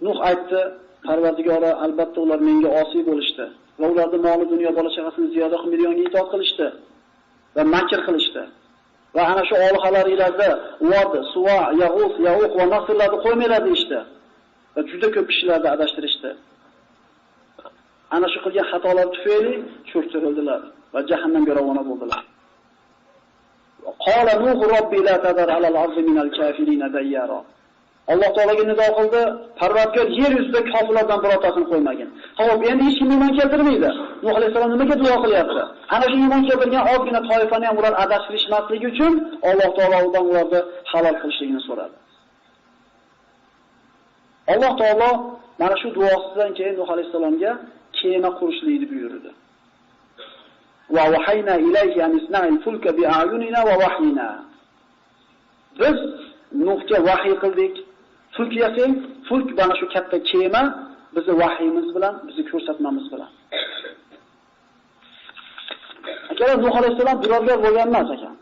Nuh aytdi: Parvardigora, albatta ular menga osiy bo'lishdi va ularning moli dunyo bola chaqasini ziyoda qilib millionga itoat qilishdi va makr qilishdi. Va ana shu olihalaringizda Uvad, Suva, Yag'us, Yauq va Nasrlarni qo'ymanglar deyishdi. Va juda ko'p kishilarni adashtirishdi. Ana shu qilgan xatolar tufayli cho'ktirildilar va jahannamga ravona bo'ldilar. Qala Nuh robbi la tadar alal ardi minal kafirina dayyara. Alloh taologa nido qildi, Parvardigor yer yuzida kofirlardan birortasini qo'ymagin. Xo'p, endi hech kim iymon keltirmaydi. Nuh alayhissalom nimaga duo qilyapti? Ana shu iymon keltirgan ozgina toifani ham ular adashtirishmasligi uchun Alloh taolodan ularni halol qilishligini so'radi. Alloh taolo mana shu duosidan keyin Nuh alayhisalomga kema qurishlikni buyurdi. Va vahayna ilayhi an isna'il fulka bi'ayunina va wahyina. Biz Nuhga vahiy qildik. Fulk yasang, fulk mana shu katta kema bizni vahiyimiz bilan, bizni ko'rsatmamiz bilan. Akalar, Nuh alayhisalom birovga bo'lgan emas ekan.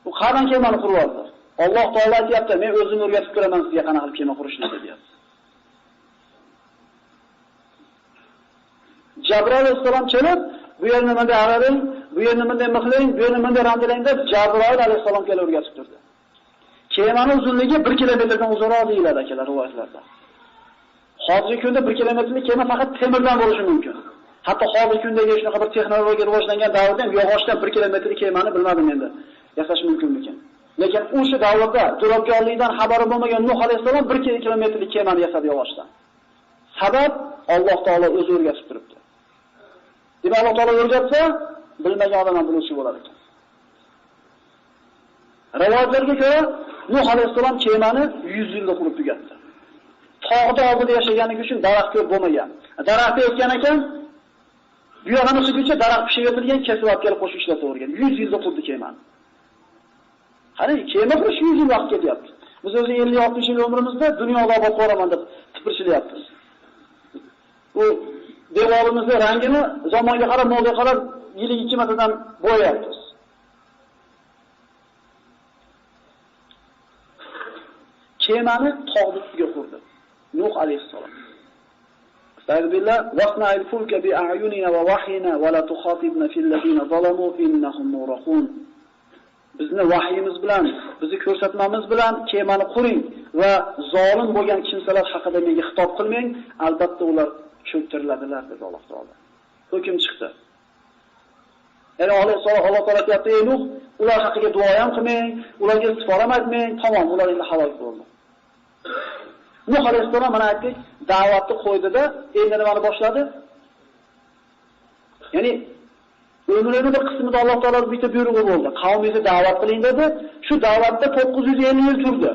U qanday kemani qurib oldi? Alloh taolo aytayapti, men o'zim o'rgatib turaman sizga qanaqa qilib kema qurishni deyapti. Jabroil alayhissalom kelib, bu yerni bunday araling, bu yerni bunday mixlang, bu yerni bunday randilang deb Jabroil alayhissalom kelib o'rgatib turdi. Kemaning uzunligi 1 kilometrdan uzunroq deyiladi akalar rivoyatlarda. Hozirgi kunda 1 kilometrlik kema faqat temirdan bo'lishi mumkin. Hatto hozirgi kundagi shunaqa bir texnologiya rivojlangan davrda ham yog'ochdan 1 kilometrlik kemani bilmadim endi yasash mumkinmikin. Lekin o'sha davrda durobkorlikdan xabari bo'lmagan Nuh alayhissalom 1 kilometrlik kemani yasadi yog'ochdan. Sabab Alloh taolo o'zi o'rgatib turibdi. Demak, Alloh taolo o'rgatsa, bilmagan odam ham biluvchi bo'lar ekan. Rivoyatlarga ko'ra, Nuh alayhissalom kemani 100 yilda qurib tugatdi. Tog'da oldida yashaganligi uchun daraxt ko'p bo'lmagan. Daraxtni ekkan ekan, bu yog'ini sug'icha daraxt pishib yetilgan, kesib olib kelib qo'shib ishlatavergan. 100 yilda qurdi kemani. Qani, kema qurish 100 yil vaqt ketyapti. Biz o'zi 50-60 yil umrimizda dunyoda obod qo'raman deb tipirchilayapmiz. U devorimizni rangini zamonga qarab, molga qarab yiliga 2 martadan bo'yayapmiz. Kemani tog'ni ustiga qurdi Nuh alayhissalom. Astagfirullah, wasna'il fulka bi'ayunina va wahyina va la tukhatibna fil ladina zalamu innahum muraqun. Bizni vahyimiz bilan, bizni ko'rsatmamiz bilan kemani quring va zolim bo'lgan kimsalar haqida menga xitob qilmang, albatta ular cho'ktiriladilar dedi Alloh taolo. Hukm chiqdi. Ya'ni Alloh taolo aytayapti, ey Nuh, ular haqiga duo ham qilmang, ularga istig'for ham aytmang, tamom, ular endi halok bo'ldi. Nuh alayhissalom mana aytdik, da'vatni qo'ydida, endi nimani boshladi? Ya'ni umrining bir qismida Alloh taolo bitta buyrug'i bo'ldi. Qavmingizni da'vat qiling dedi. Shu da'vatda 950 yil turdi.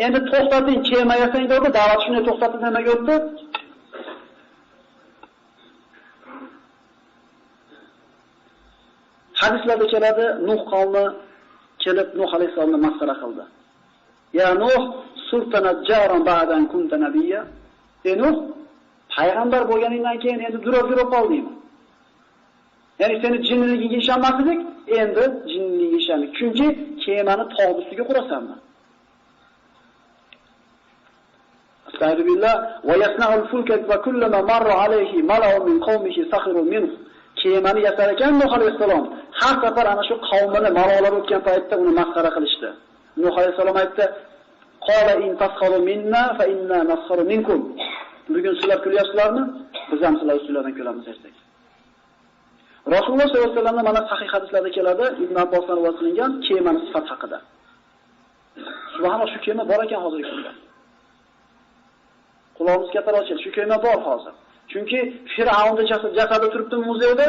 Endi to'xtating, kema yasang dedi, da'vat shunday to'xtatib nimaga o'tdi? Hadislarda keladi, Nuh qavmi kelib Nuh alayhissalomni masxara qildi. Ya Nuh, surta najjaran ba'dan kunta nabiyya. Ey Nuh, payg'ambar bo'lganingdan keyin endi durab-durab qoldingmi? Ya'ni seni jinniligingga ishonmasdik, endi jinniligingga ishondik. Chunki kemani tog' ustiga qurasanmi? Astagfirullah, va yasna'ul fulka va kullama marra alayhi mala'un min qawmihi sakhiru minhu. Kemani yasar ekan Nuh alayhissalom har safar ana shu qavmini malolar o'tgan paytda uni masxara qilishdi. Nuh alayhissalom aytdi: "Qala in tasxaru minna fa inna nasxaru minkum." Bugun sizlar kulyapsizlarmi? Biz ham sizlar ustingizdan kulamiz ertaga. Rasululloh sollallohu alayhi vasallamdan mana sahih hadislarda keladi, Ibn Abbosdan rivoyat qilingan kemaning sifati haqida. Subhanalloh, shu kema bor ekan hozirgi kunda. Qulog'imiz kattaroq ochildi, shu kema bor hozir. Chunki Fir'avnning jasadi turibdi muzeyda.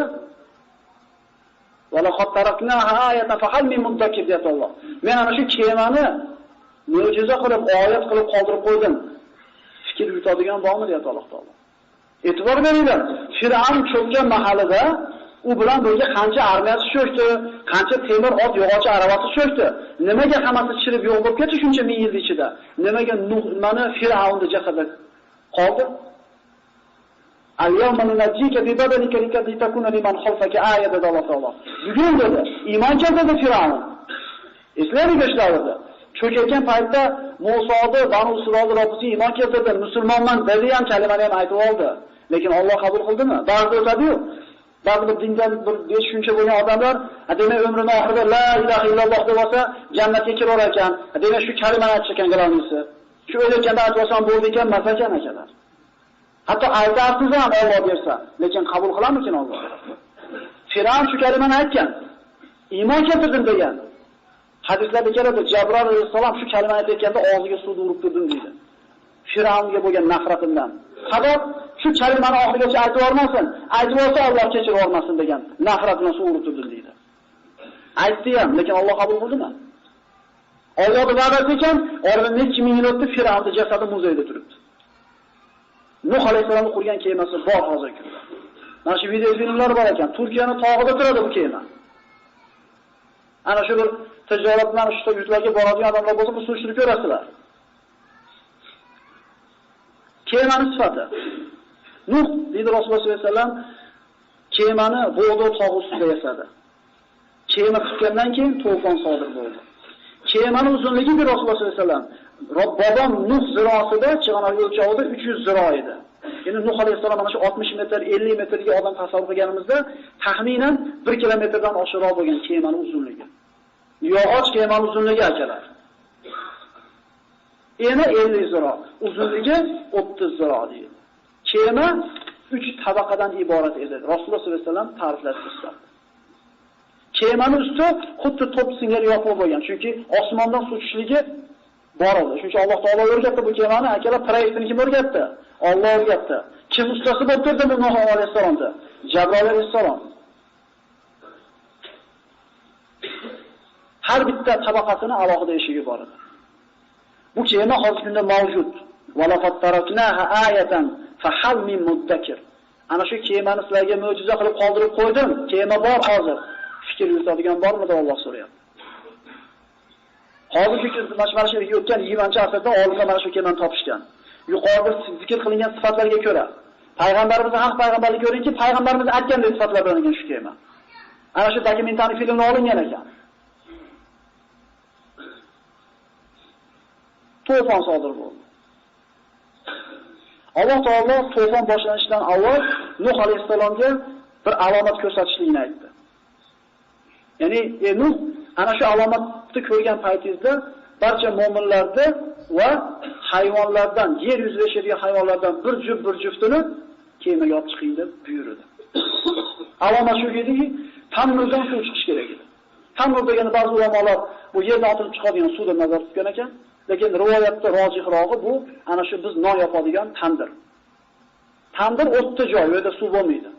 Va laqad taraknaha ayatan fahal min muddakir deyapti Alloh. Men ana shu kemani mo'jiza qilib, oyat qilib qoldirib qo'ydim. Fikr yuritadigan bormi deyapti Alloh taolo. E'tibor beringlar, Fir'avn cho'kkan mahalida u bilan birga qancha armiyasi cho'kdi, qancha temir ot, yog'och aravasi cho'kdi. Nimaga hammasi chirib yo'q bo'lib ketdi shuncha ming yil ichida? Nimaga Nuh mana Fir'avnning jasadi qoldi? Al-yawma nunajjika bi badanika litakuna liman khalfaka aya dedi Alloh taolo. Bugun dedi, iymon keltirdi Fir'avn. Eslaylik o'sha davrda. Cho'kayotgan paytda Musoni, Banu Isroil Robbisiga iymon keltirdi, musulmonman dedi ham, kalimani ham aytib oldi. Lekin Alloh qabul qildimi? Ba'zi o'tadi-yu. Ba'zi bir dindan bir tushuncha bo'lgan odamlar, demak umrini oxirida la ilaha illalloh deb olsa, jannatga kirar ekan. Demak shu kalimani aytish ekan g'alonisi. Shu o'layotganda aytib olsam bo'ldi ekan, masalan akalar. Hatto aytarsiz ham Alloh bersa, lekin qabul qilarmikin Alloh? Fir'avn shu kalimani aytgan. Iymon keltirdim degan. Hadislarda keladi, Jabroil alayhissalom shu kalimani aytganda og'ziga suv urib turdim deydi. Fir'avnga bo'lgan nafratimdan. Sabab shu kalimani oxirigacha aytib olmasin, aytib olsa Alloh kechirib olmasin degan nafrat bilan suv urib turdim deydi. Aytdi ham, lekin Alloh qabul qildimi? Allohning va'dasi ekan, oradan necha ming yil o'tdi, Fir'avnning jasadi muzeyda turibdi. Nuh alayhissalomning qurgan kemasi bor hozirgi kunda. Mana shu video filmlar bor ekan. Turkiyaning tog'ida turadi bu kema. Ana shu bir tijorat bilan shu yurtlarga boradigan odamlar bo'lsa, bu surishtirib ko'rasizlar. Kemaning sifati. Nuh deydi Rasululloh sollallohu alayhi vasallam kemani Bog'dod tog'i ustida yasadi. Kema tutgandan keyin to'fon sodir bo'ldi. Kemaning uzunligi bir Rasululloh sollallohu alayhi vasallam bobom Nuh zirosida chig'anoq o'lchovida 300 ziro edi. Endi Nuh alayhissalom mana shu 60 metr, 50 metrga odam tasavvur qilganimizda taxminan 1 kilometrdan oshiqroq bo'lgan kemaning uzunligi. Yog'och kemaning uzunligi akalar. Eni 50 ziro, uzunligi 30 ziro deydi. Kema 3 tabaqadan iborat edi. Rasululloh sollallohu alayhi vasallam ta'riflab ko'rsatdi. Kemaning usti xuddi to'p singari yopiq bo'lgan, chunki osmondan suv tushishligi bor edi. Shuning uchun Alloh taolo o'rgatdi bu kemani, akalar proyektini kim o'rgatdi? Alloh o'rgatdi. Kim ustasi bo'lib turdi bu Nuh alayhissalomda? Jabroil alayhissalom. Har bitta tabaqasini alohida eshigi bor edi. Bu kema hozirgi kunda mavjud. Va laqad taraknaha ayatan fahal min muddakir. Ana shu kemani sizlarga mo'jiza qilib qoldirib qo'ydim. Kema bor hozir. Fikr yuritadigan bormi deb Alloh so'rayapti. Hozirgi kunda mana shu o'tgan 20-asrda olimlar mana shu kemani topishgan. Yuqorida zikr qilingan sifatlarga ko'ra payg'ambarimizni haq payg'ambarlik ko'ringki, payg'ambarimiz aytgandek sifatlar bilan ekan shu kema. Ana shu dokumental filmda olingan ekan. To'fon sodir bo'ldi. Alloh taolo to'fon boshlanishidan avval Nuh alayhissalomga bir alomat ko'rsatishligini aytdi. Ya'ni Nuh ana shu alomatni ko'rgan paytingizda barcha mo'minlarni va hayvonlardan, yer yuzida yashaydigan hayvonlardan bir juft bir juftini kemaga olib chiqing deb buyurdi. Alomat shu ediki, tanurdan suv chiqish kerak edi. Tanur degani ba'zi ulamolar bu yerdan otilib chiqadigan suv deb nazarda tutgan ekan, lekin rivoyatda rojihrog'i bu ana shu biz non yopadigan tandir. Tandir o'tda joy, u yerda suv bo'lmaydi.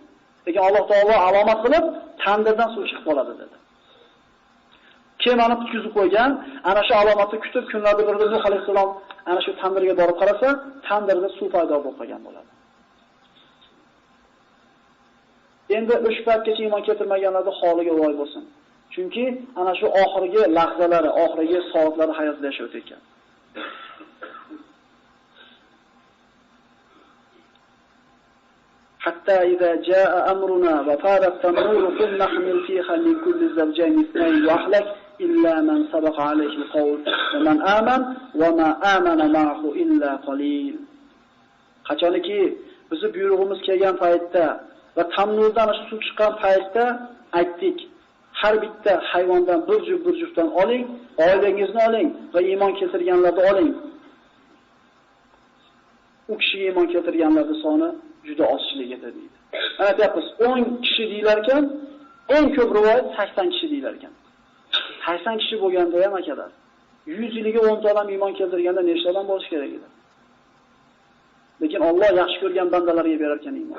Lekin Alloh taolo alomat qilib tandirdan suv chiqib qoladi dedi. Kemani bitkizib qo'ygan, ana shu alomatni kutib kunlarda birda Nuh alayhissalom ana shu tandirga borib qarasa, tandirda suv paydo bo'lib qolgan bo'ladi. Endi o'sha paytgacha iymon keltirmaganlarning holiga voy bo'lsin. Chunki ana shu oxirgi lahzalari, oxirgi soatlari hayotida yashayotgan ekan. Hatta iza jaa amruna va farat tanur qul nahmil fiha min kulli zawjayn ithnayn wa ahlak illa man sabaqa alayhi al-qawl va man aman va ma amana ma'ahu illa qalil. Qachoniki bizi buyrug'imiz kelgan paytda va tanurdan suv chiqqan paytda aytdik, har bitta hayvondan bir juft bir juftdan oling, oilangizni oling va iymon keltirganlarni oling. U kishiga iymon keltirganlarning soni juda ozchilik edi deydi. Mana aytyapmiz, 10 kishi deyilar ekan, eng ko'p rivoyat 80 kishi deyilar ekan. 80 kishi bo'lganda ham akalar, 100 yiliga 10 ta odam iymon keltirganda nechta odam bo'lishi kerak edi? Lekin Alloh yaxshi ko'rgan bandalarga berar ekan iymon.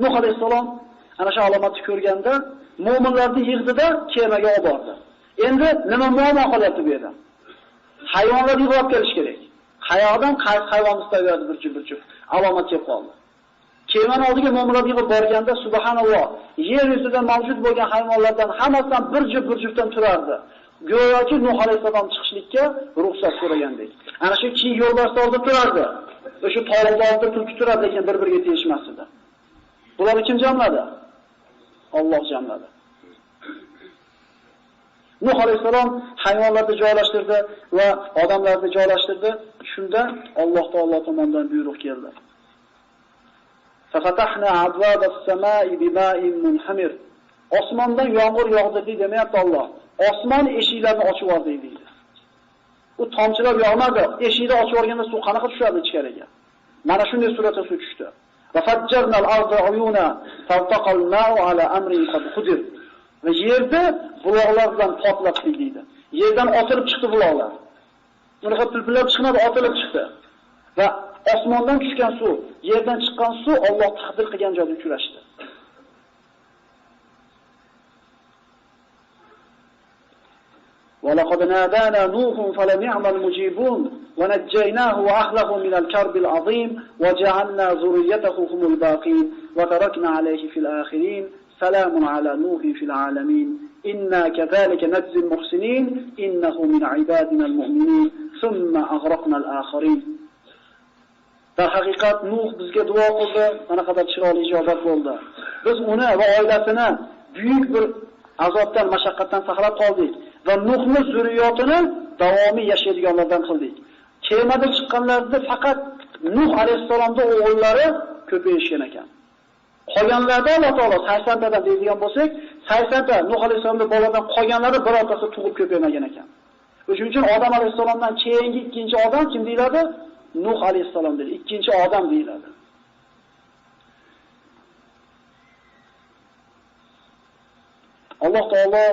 Nuh alayhissalom ana shu alomatni ko'rganda mo'minlarni yig'dida kemaga olib bordi. Endi nima muammo qolyapti bu yerda? Hayvonlar yig'ib olib kelish kerak. Qayoqdan qaysi hayvonni istaveradi bir juft bir juft. Alomat kelib qoldi. Kemani oldiga mo'minlar yig'ib borganda subhanalloh, yer yuzida mavjud bo'lgan hayvonlardan hammasidan bir juft bir juftdan turardi. Go'yoki Nuh alayhissalom chiqishlikka ruxsat so'ragandek. Ana shu kiyik yo'lbarsda oldida turardi. O'sha tog'da oldida tulki turardi, lekin bir-biriga tegishmas edi. Bularni kim jamladi? Alloh jamladi. Nuh alayhissalom hayvonlarni joylashtirdi va odamlarni joylashtirdi. Shunda Alloh taolo tomonidan buyruq keldi. Fafatahna abwabas-samai bima'in munhamir. Osmondan yomg'ir yog'dirdi demayapti Alloh. Osmon eshiklarini ochib yubordi deydi. U tomchilar yog'madi. Eshikni ochib yuborganda suv qanaqa tushadi ichkariga? Mana shunday suratda suv tushdi. Va fajjarnal arda uyuna faltaqal ma'u ala amrin qad qudir. Va yerda buloqlar bilan portlatdik deydi. Yerdan otilib chiqdi buloqlar. Unaqa pilpillab chiqmadi, otilib chiqdi. Va osmondan tushgan suv, yerdan chiqqan suv Alloh taqdir qilgan joyda uchrashdi. ولقد نادانا نوح فلنعم المجيبون ونجيناه وأهله من الكرب العظيم وجعلنا ذريته هم الباقين وتركنا عليه في الآخرين سلام على نوح في العالمين إنا كذلك نجزي المحسنين إنه من عبادنا المؤمنين ثم أغرقنا الآخرين. Darhaqiqat Nuh bizga duo qildi, mana qadar chiroyli ijobat bo'ldi. Biz uni va oilasini buyuk bir azobdan, mashaqqatdan saqlab qoldik va Nuhning zurriyotini davomiy yashaydiganlardan qildik. Kemada chiqqanlarda faqat Nuh alayhissalomning o'g'illari ko'payishgan ekan. Qolganlarda Alloh taolo 80 tadan deydigan bo'lsak, 80 ta Nuh alayhissalomning boladan qolganlari birortasi tug'ib ko'paymagan ekan. Shuning uchun Odam alayhissalomdan keyingi ikkinchi odam kim deyiladi? Nuh alayhissalom deyiladi. Ikkinchi odam deyiladi. Alloh taolo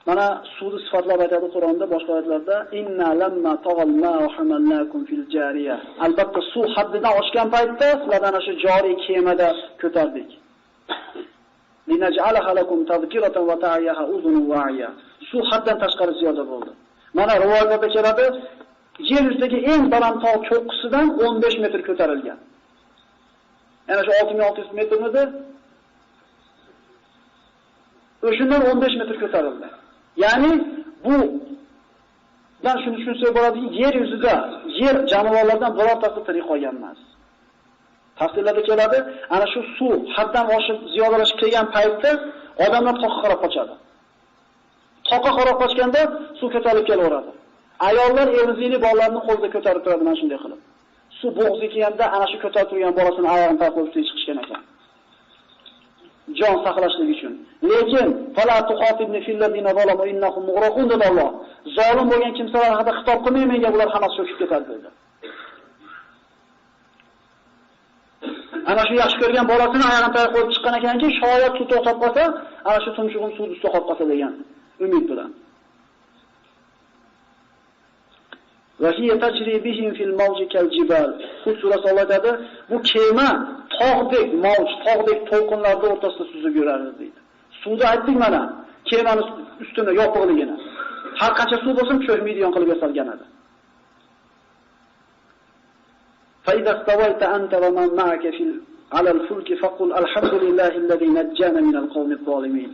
mana suvni sifatlab aytadi Qur'onda, boshqa oyatlarda inna lamma tag'al ma'u hamalnakum fil jariya. Albatta suv haddidan oshgan paytda sizlarni ana shu joriy kemada ko'tardik. Linaj'alaha lakum tadhkiratan va ta'iyaha uzunun wa'iya. Suv haddan tashqari ziyoda bo'ldi. Mana rivoyatlarda keladi, yer yuzidagi eng baland tog' cho'qqisidan 15 metr ko'tarilgan. Yana shu 6600 metrmidi? O'shundan 15 metr ko'tarildi. Ya'ni bu dan shuni tushunsak bo'ladiki, yer yuzida yer jonivorlardan birortasi tirik qolgan emas. Tafsirlarda keladi, ana shu suv haddan oshib ziyodalashib kelgan paytda odamlar toqqa qarab qochadi. Toqqa qarab qochganda suv ko'tarilib kelaveradi. Ayollar emizikli bolalarni qo'lida ko'tarib turadi mana shunday qilib. Suv bo'g'ziga kelganda ana shu ko'tarib turgan bolasini oyog'ini taqib qo'yib chiqishgan ekan. Jon saqlashlik uchun. Lekin fala tuqatibni fil ladina zalamu innahum mughraqun dedi Alloh. Zolim bo'lgan kimsalar haqida xitob qilmang menga, ular hammasi cho'kib ketadi dedi. Ana shu yaxshi ko'rgan bolasini oyog'ini taqib qo'yib chiqqan ekanki, shoyat suv to'xtab qolsa, ana shu tumshug'im suv ustida qolib qolsa degan umid bilan. Va hiya tajri bihim fil mawji kal jibal. Hud surasi Alloh aytadi, bu kema tog'dek mavj, tog'dek to'lqinlarning o'rtasida suzib yurardi deydi. Suvda aytdik mana, kemani ustini yopiqligini. Har qancha suv bo'lsin cho'kmaydigan qilib yasalgan edi. Fa idza stawayta anta va man ma'aka fil ala al-fulki faqul alhamdulillahi allazi najjana minal qawmiz zolimin.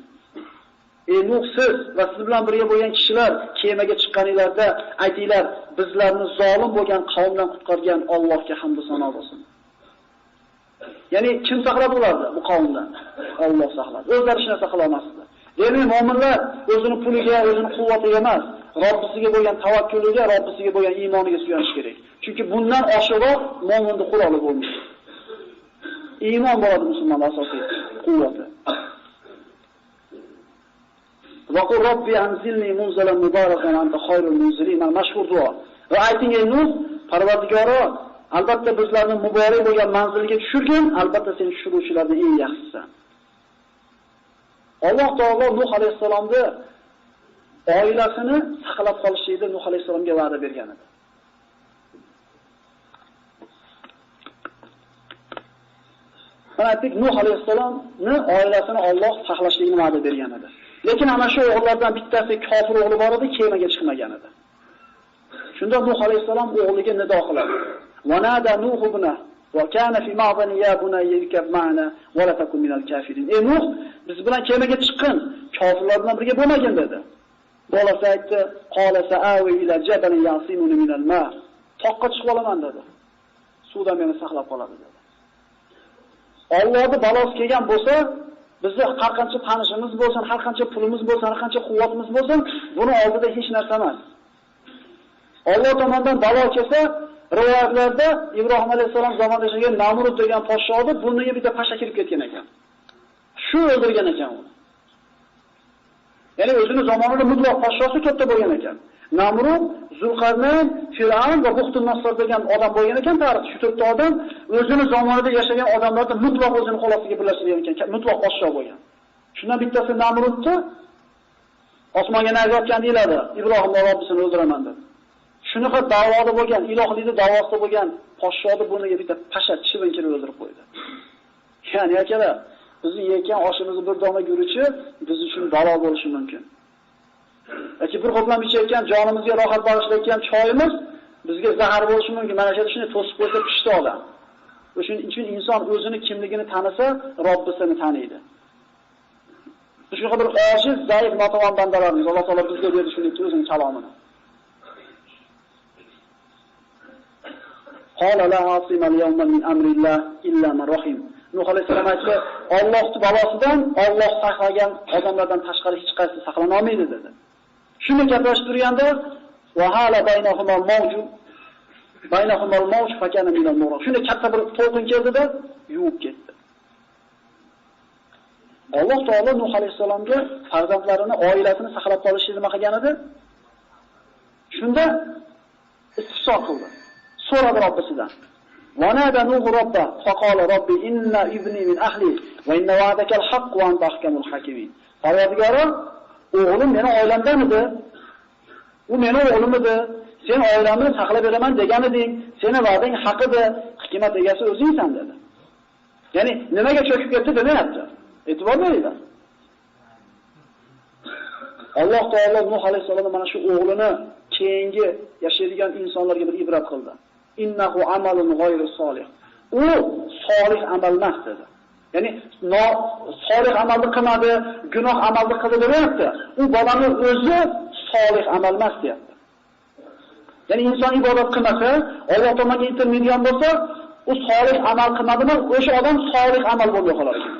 Ey Nuh, siz va siz bilan birga bo'lgan kishilar kemaga chiqqaningizda aytinglar, bizlarni zolim bo'lgan qavmdan qutqargan Allohga hamd va sano bo'lsin. Ya'ni kim saqladi ularni bu qavmdan? Alloh saqladi. O'zlari hech narsa qila olmasdi. Demak, mo'minlar o'zini puliga, o'zini quvvatiga emas, Robbisiga bo'lgan tavakkuliga, Robbisiga bo'lgan iymoniga suyanish kerak. Chunki bundan oshiqroq mo'minning quroli bo'lmaydi. Iymon bo'ladi musulmonning asosiy quvvati. Va qul robbi anzilni munzalan mubarakan anta khayrul munzilin. Mashhur duo. Va ayting ey Nuh, Parvardigoro, albatta bizlarni muborak bo'lgan manzilga tushirgin, albatta sen tushiruvchilarning eng yaxshisisan. Alloh taolo Nuh alayhissalomni oilasini saqlab qolishlikni Nuh alayhissalomga va'da bergan edi. Mana aytdik, Nuh alayhissalomni oilasini Alloh saqlashlikni va'da bergan edi. Lekin ana shu o'g'illardan bittasi kofir o'g'li bor edi, kemaga chiqmagan edi. Shunda Nuh alayhissalom o'g'liga nido qiladi. Va nada Nuh ibna va kana fi ma'zani ya bunayya irkab ma'ana va la takun minal kafirin. Ey Nuh, biz bilan kemaga chiqqin, kofirlar bilan birga bo'lmagin dedi. Bolasi aytdi, qala sa'awi ila jabalin ya'simuni minal ma. Toqqa chiqib olaman dedi. Suvdan meni saqlab qoladi dedi. Allohning balosi kelgan bo'lsa, bizni har qancha tanishimiz bo'lsin, har qancha pulimiz bo'lsin, har qancha quvvatimiz bo'lsin, buni oldida hech narsa emas. Alloh tomonidan balo kelsa, rivoyatlarda Ibrohim alayhisalom zamonida yashagan Namrud degan podshohni burniga bitta pasha kirib ketgan ekan. Shu o'ldirgan ekan uni. Ya'ni o'zini zamonida mutlaq podshosi katta bo'lgan ekan. Namrud, Zulqarnayn, Fir'avn va Buxtun-Nasr degan odam bo'lgan ekan tarixda. Shu to'rtta odam o'zini zamonida yashagan odamlarni mutlaq o'zini qo'l ostiga birlashtirgan ekan, mutlaq podsho bo'lgan. Shundan bittasi Namrudni osmonga nayza otgan deyiladi. Ibrohim Robbisini o'ldiraman deb. Shunaqa da'voda bo'lgan, ilohlikni da'vosida bo'lgan podshohni burniga bitta pasha chivin kirib o'ldirib qo'ydi. Ya'ni akalar, bizni yegan oshimizni bir dona guruchi biz uchun balo bo'lishi mumkin. Yoki bir ho'plam ichayotgan, jonimizga rohat bag'ishlayotgan choyimiz bizga zahar bo'lishi mumkin. Mana shu shuni to'sib qo'ysa pishdi odam. O'shuning uchun inson o'zini kimligini tanisa, Robbisini taniydi. Shunaqa bir ojiz, zaif, notavon bandalarimiz. Alloh taolo bizga berdi shuni o'zining kalomini. Qala la asima al-yawma min amrillah illa man rahim. Nuh alayhisalom aytdi, Allohning balosidan Alloh saqlagan odamlardan tashqari hech qaysi saqlana olmaydi dedi. Shuni gaplashib turganda va hala baynahuma mawju baynahuma al-mawj fakana min al-muraq. Shunda katta bir to'lqin keldida yuvib ketdi. Alloh taolo Nuh alayhisalomga farzandlarini, oilasini saqlab qolishni nima qilgan edi? Shunda istifso qildi. So'radi Robbisidan. Vanada Nuh robba faqala robbi inna ibni min ahli va inna wa'daka al-haqq wa anta ahkamul hakimin. Parvardigoro, o'g'lim meni oilamdan edi. U meni o'g'lim edi. Sen oilamni saqlab beraman degan eding. Seni va'dang haq edi. Hikmat egasi o'zingsan dedi. Ya'ni nimaga cho'kib ketdi demayapti. E'tibor beringlar. Alloh taolo Nuh alayhisalomni mana shu o'g'lini keyingi yashaydigan insonlarga bir ibrat qildi. Innahu amalun g'oyru solih. U solih amal emas dedi. Ya'ni solih amalni qilmadi, gunoh amalni qildi demayapti. U bolani o'zi solih amal emas deyapti. Ya'ni inson ibodat qilmasa, Alloh tomonga intilmaydigan bo'lsa, u solih amal qilmadimi, o'sha odam solih amal bo'lmay qolar ekan.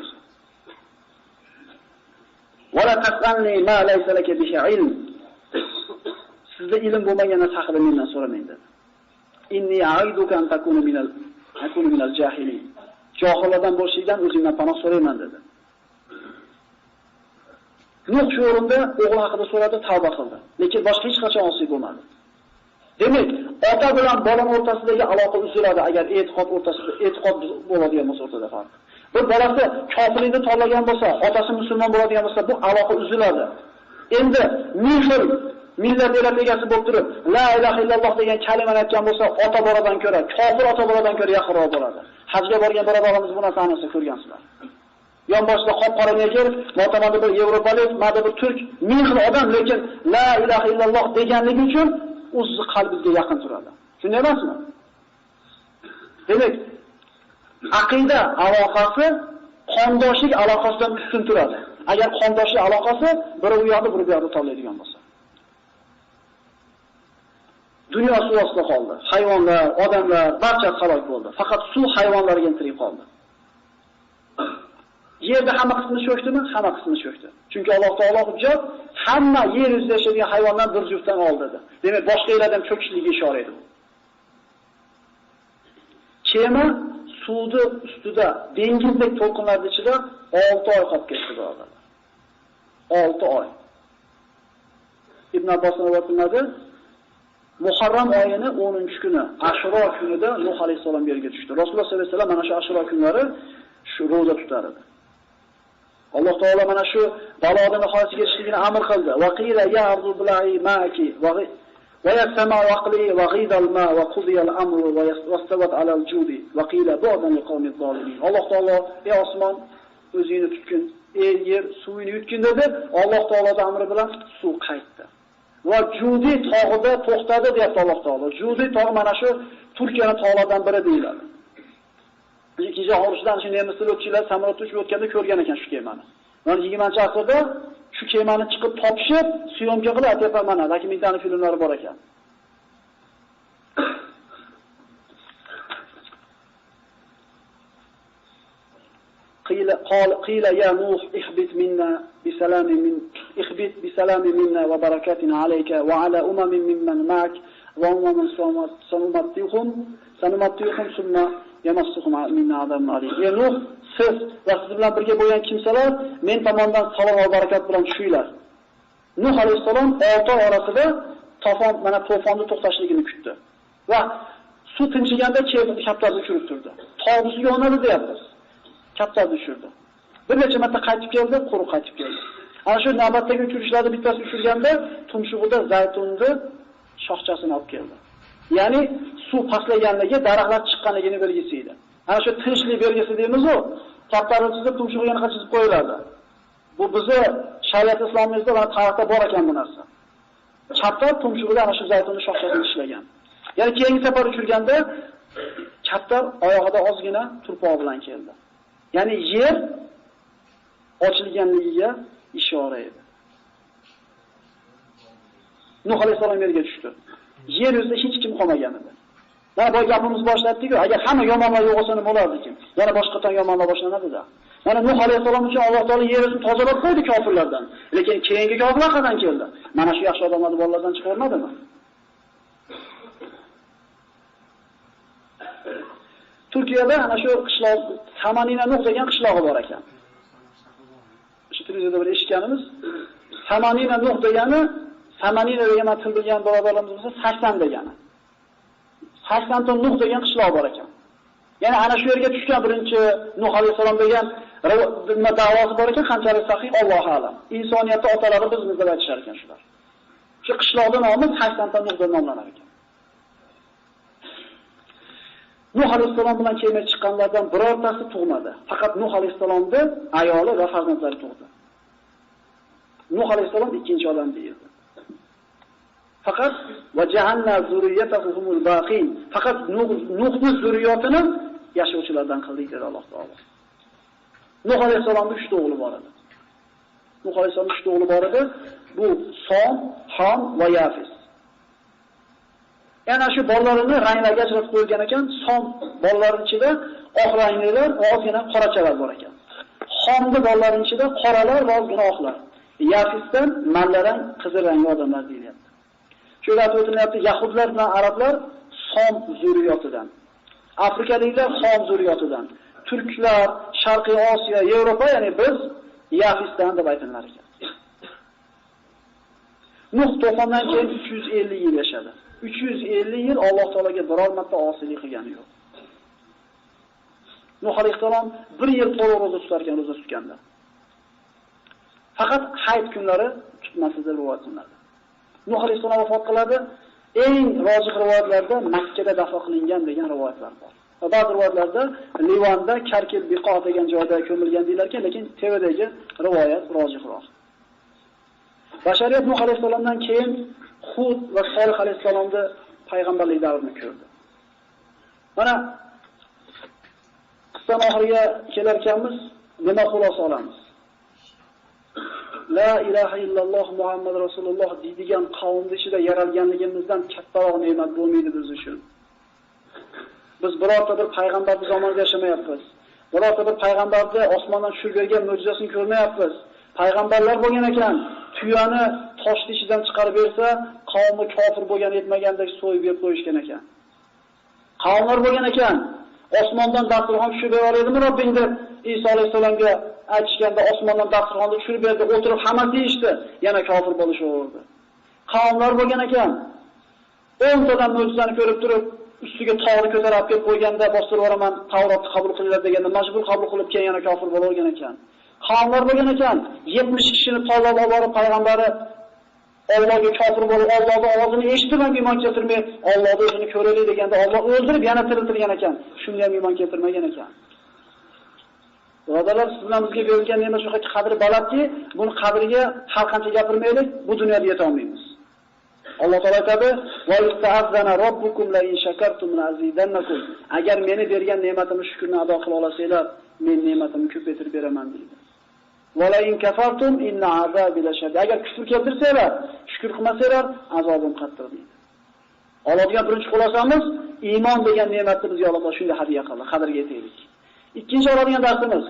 Wala tas'alni ma laysa laka bihi ilm. Sizda ilm bo'lmagan narsa haqida mendan so'ramang dedi. Inni a'iduka an takuna minal jahilin. Johillardan bo'lishlikdan o'zingdan panoh so'rayman dedi. Nuh shu o'rinda o'g'li haqida so'radi, tavba qildi. Lekin boshqa hech qachon osiy bo'lmadi. Demak, ota bilan bola o'rtasidagi aloqa uziladi agar e'tiqod o'rtasida e'tiqod bo'ladigan bo'lsa o'rtada farq. Bir bolasi kofirlikni tanlagan bo'lsa, otasi musulmon bo'ladigan bo'lsa, bu aloqa uziladi. Endi ming xil millat elat egasi bo'lib turib, la ilaha illalloh degan kalimani aytgan bo'lsa, ota boladan ko'ra, kofir ota boladan ko'ra yaqinroq bo'ladi. Hajga borgan birodarlarimiz bu narsani ko'rgansizlar. Yon boshida qop-qora neger, motamanda bir yevropalik, mada bir turk, ming xil odam, lekin la ilaha illalloh deganligi uchun o'zi qalbiga yaqin turadi. Shunday emasmi? Demak, aqida aloqasi qondoshlik aloqasidan ustun turadi. Agar qondoshlik aloqasi biri u yoqda, biri bu yoqda tanlaydigan bo'lsa. Dunyo suv ostida qoldi. Hayvonlar, odamlar barchasi halok bo'ldi. Faqat suv hayvonlarga tirik qoldi. Yerda hamma qismi cho'kdimi? Hamma qismi cho'kdi. Chunki Alloh taolo hujjat hamma yer yuzida yashaydigan hayvondan bir juftdan oldi dedi. Demak, boshqa yerlardan cho'kishligiga ishora edi bu. Kema suvni ustida, dengizdek to'lqinlar ichida 6 oy qolib ketdi birodarlar. 6 oy. Ibn Abbos rivoyat qiladi. Muharram oyini 10-kuni, Ashura kunida Nuh alayhisalom yerga tushdi. Rasululloh sollallohu alayhi vasallam mana shu Ashura kunlari shu roza tutar edi. Alloh taolo mana shu balodan nihoyasiga yetishligini amr qildi. Va qila ya ardu bila'i ma'aki va yasma'u aqli va ghidal ma va qudiyal amru va wastawat 'alal judi va qila bu'dan liqawmiz zolimin. Alloh taolo ey osmon o'zingni tutgin, ey yer suvini yutgin dedi. Alloh taoloning amri bilan suv qaytdi. Va Judi tog'ida to'xtadi deyapti Alloh taolo. Judi tog'i mana shu Turkiyaning tog'laridan biri deyiladi. Ikkinchi jahon urushidan shu nemis yo'lchilar samolyotda uchib o'tganda ko'rgan ekan shu kemani. Mana 20-asrda shu kemani chiqib topishib, syomka qilib aytyapman mana, dokumental filmlari bor ekan. Qila ya Nuh ihbit minna bisalamin min ihbit bisalamin minna va barakatin alayka va ala umamin mimman ma'ak va umamin sanumattihum summa yamassuhum minna azabun alim. Ey Nuh, siz va siz bilan birga bo'lgan kimsalar men tomondan salom va barakat bilan tushinglar. Nuh alayhissalom 6 oy orasida to'fon, mana to'fonni to'xtashligini kutdi. Va suv tinchiganda kaptarni uchirib turdi. Tog' ustiga o'nadi deyapmiz. Kaptarni uchirdi. Bir necha marta qaytib keldi, quruq qaytib keldi. Ana shu navbatdagi uchirishlarda bittasi uchirganda tumshug'ida zaytunni shoxchasini olib keldi. Ya'ni suv pastlaganligi, daraxtlar chiqqanligini belgisi edi. Ana shu tinchlik belgisi deymiz-ku, kaptarni chizib, tumshug'iga yana chizib qo'yiladi. Bu bizni shariat islomimizda va tarixda bor ekan bu narsa. Kaptar tumshug'ida ana shu zaytunni shoxchasini tishlagan. Ya'ni keyingi safar uchirganda kaptar oyog'ida ozgina turpoq bilan keldi. Ya'ni yer ochilganligiga ishora edi. Nuh alayhisalom yerga tushdi. Yer yuzida hech kim qolmagan edi. Mana boya gapimiz boshlatdik-ku, agar hamma yomonlar yo'q bo'lsa nima bo'lardi? Yana boshqatdan yomonlar boshlanadi-da. Mana Nuh alayhisalom uchun Alloh taolo yer yuzini tozalab qo'ydi kofirlardan. Lekin keyingi kofirlar qandan keldi? Mana shu yaxshi odamlarni bolalardan chiqarmadimi? Turkiyada ana shu qishloq Samanina Nuh degan qishlog'i bor ekan. Shu televizorda bir eshitganimiz, Samanina Nuh degani, Samanina degan til bilgan birodarlarimiz bo'lsa 80 degani. 80 ta Nuh degan qishloq bor ekan. Ya'ni ana shu yerga tushgan birinchi Nuh alayhisalom degan nima da'vosi bor ekan, qanchalik sahih Allohu a'lam. Insoniyatning otalari bizmiz deb aytishar ekan shular. Shu qishloqning nomi 80 ta Nuh deb nomlanar ekan. Nuh alayhisalom bilan kema chiqqanlardan birortasi tug'madi. Faqat Nuh alayhisalomni ayoli va farzandlari tug'di. Nuh alayhisalom ikkinchi odam deyildi. Faqat va jahanna zurriyatahumul baqin. Faqat Nuhning zurriyotini yashovchilardan qildik dedi Alloh taolo. Nuh alayhisalomning 3 ta o'g'li bor edi. Nuh alayhisalomning 3 ta o'g'li bor edi. Bu Som, Ham va Yafis. Yana shu bolalarini ranglarga ajratib qo'yilgan ekan. Som bolalarining ichida oq ranglilar va ozgina qorachalar bor ekan. Xomni bolalarining ichida qoralar va ozgina oqlar. Yafisdan malla rang, qizil rangli odamlar deyilyapti. Shu yerda o'tilyapti, yahudlar bilan arablar Som zurriyotidan, afrikaliklar Xom zurriyotidan, turklar, Sharqiy Osiyo, Yevropa, ya'ni biz Yafisdan deb aytilar ekan. Nuh to'fondan keyin 350 yil yashadi. 350 yil Alloh taologa biror marta osiylik qilgani yo'q. Nuh alayhisalom 1 yil to'liq ro'za tutar ekan, ro'za tutganda. Faqat hayit kunlari tutmasdi deb rivoyat qilinadi. Nuh alayhisalom vafot qiladi. Eng rojih rivoyatlarda Makka da dafn qilingan degan rivoyatlar bor. Va ba'zi rivoyatlarda Livanda Karkil Biqo degan joyda ko'milgan deyilar ekan, lekin tevadagi rivoyat rojihroq. Bashariyat Nuh alayhisalomdan keyin Hud va Solih alayhisalomni payg'ambarlik davrini ko'rdi. Mana qissaning oxiriga kelar ekanmiz, nima xulosa olamiz? La ilaha illalloh Muhammad Rasululloh deydigan qavmning ichida yaralganligimizdan kattaroq ne'mat bo'lmaydi biz uchun. Biz birorta bir payg'ambarning zamonida yashamayapmiz. Birorta bir payg'ambarni osmondan tushirib bergan mo'jizasini ko'rmayapmiz. Payg'ambarlar bo'lgan ekan, tuyani toshni ichidan chiqarib bersa, qavmi kofir bo'lgan etmagandek so'yib yeb qo'yishgan ekan. Qavmlar bo'lgan ekan, osmondan dasturxon tushirib bera oladimi Robbing deb Iso alayhisalomga aytishganda osmondan dasturxonni tushirib berdi, o'tirib hammasi yeyishdi, yana kofir bo'lishaverdi. Qavmlar bo'lgan ekan, 10 tadan mo'jizani ko'rib turib, ustiga tog'ni ko'tarib kelib qo'yganda bostirib boraman, Tavrotni qabul qilinglar deganda majbur qabul qilib keyin yana kofir bo'lavergan ekan. Qavmlar bo'lgan ekan, 70 kishini tanlab olib borib payg'ambari Allohga kofir bo'lib, Allohning ovozini eshitib ham iymon keltirmay, Allohning o'zini ko'raylik deganda Alloh o'ldirib yana tiriltirgan ekan. Shunga ham iymon keltirmagan ekan. Birodarlar, siz bilan bizga berilgan ne'mat shu qadri balandki, buni qadriga har qancha gapirmaylik, bu dunyoda yeta olmaymiz. Alloh taolo aytadi: "Va ista'azzana robbukum la in shakartum la azidannakum." Agar meni bergan ne'matimni shukrini ado qila olasanglar, men ne'matimni ko'paytirib beraman deydi. Va la in kafartum inna azabi lashadid. Agar kufr keltirsanglar, shukr qilmasanglar, azobim qattiq deydi. Oladigan birinchi xulosamiz, iymon degan ne'matni bizga Alloh taolo shunday hadiya qildi, qadriga yetaylik. Ikkinchi oladigan darsimiz,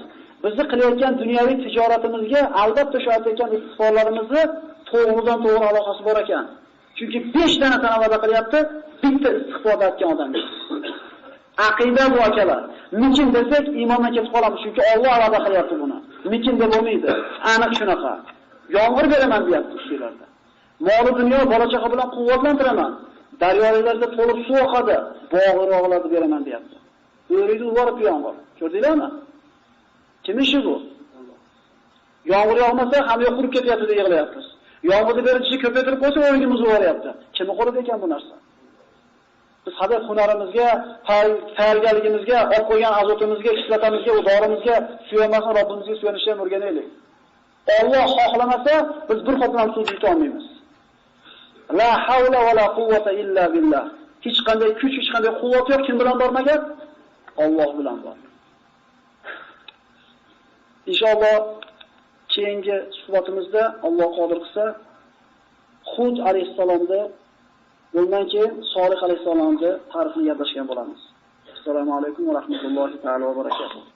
bizni qilayotgan dunyoviy tijoratimizga albatta shu aytayotgan istig'forlarimizni to'g'ridan to'g'ri aloqasi bor ekan. Chunki 5 dona va'da qilyapti, bitta istig'for aytgan odam. Aqida bu akalar. Nikin desak iymondan ketib qolamiz, chunki Alloh va'da qilyapti buni. Nikin deb bo'lmaydi. Aniq shunaqa. Yomg'ir beraman deyapti ustinglarda. Moli dunyo bola chaqa bilan quvvatlantiraman. Daryolarda to'lib suv oqadi, bog'-rog'larni beraman deyapti. O'riydi uvarib yomg'ir. Ko'rdinglarmi? Kim ishi bu? Yomg'ir yog'masa hamma yoq qurib ketyapti deb yig'layapmiz. Yomg'irni berishni ko'paytirib qo'ysa o'rigimiz uvaryapti. Kimni qo'lida ekan bu narsa? Biz hadaf hunarimizga, tayyorgarligimizga, olib qo'ygan azotimizga, kislotamizga, dorimizga suyanmasdan Robbimizga suyanishni ham o'rganaylik. Alloh xohlamasa biz bir ho'p ham suv yuta olmaymiz. La havla va la quvvata illa billah. Hech qanday kuch, hech qanday quvvat yo'q, kim bilan bor magar? Alloh bilan bor. Inshaalloh keyingi suhbatimizda Alloh qodir qilsa Hud alayhissalomni, bundan keyin Solih alayhissalomni tarixini gaplashgan bo'lamiz. Assalomu alaykum va rahmatullohi taolo va barakatuh.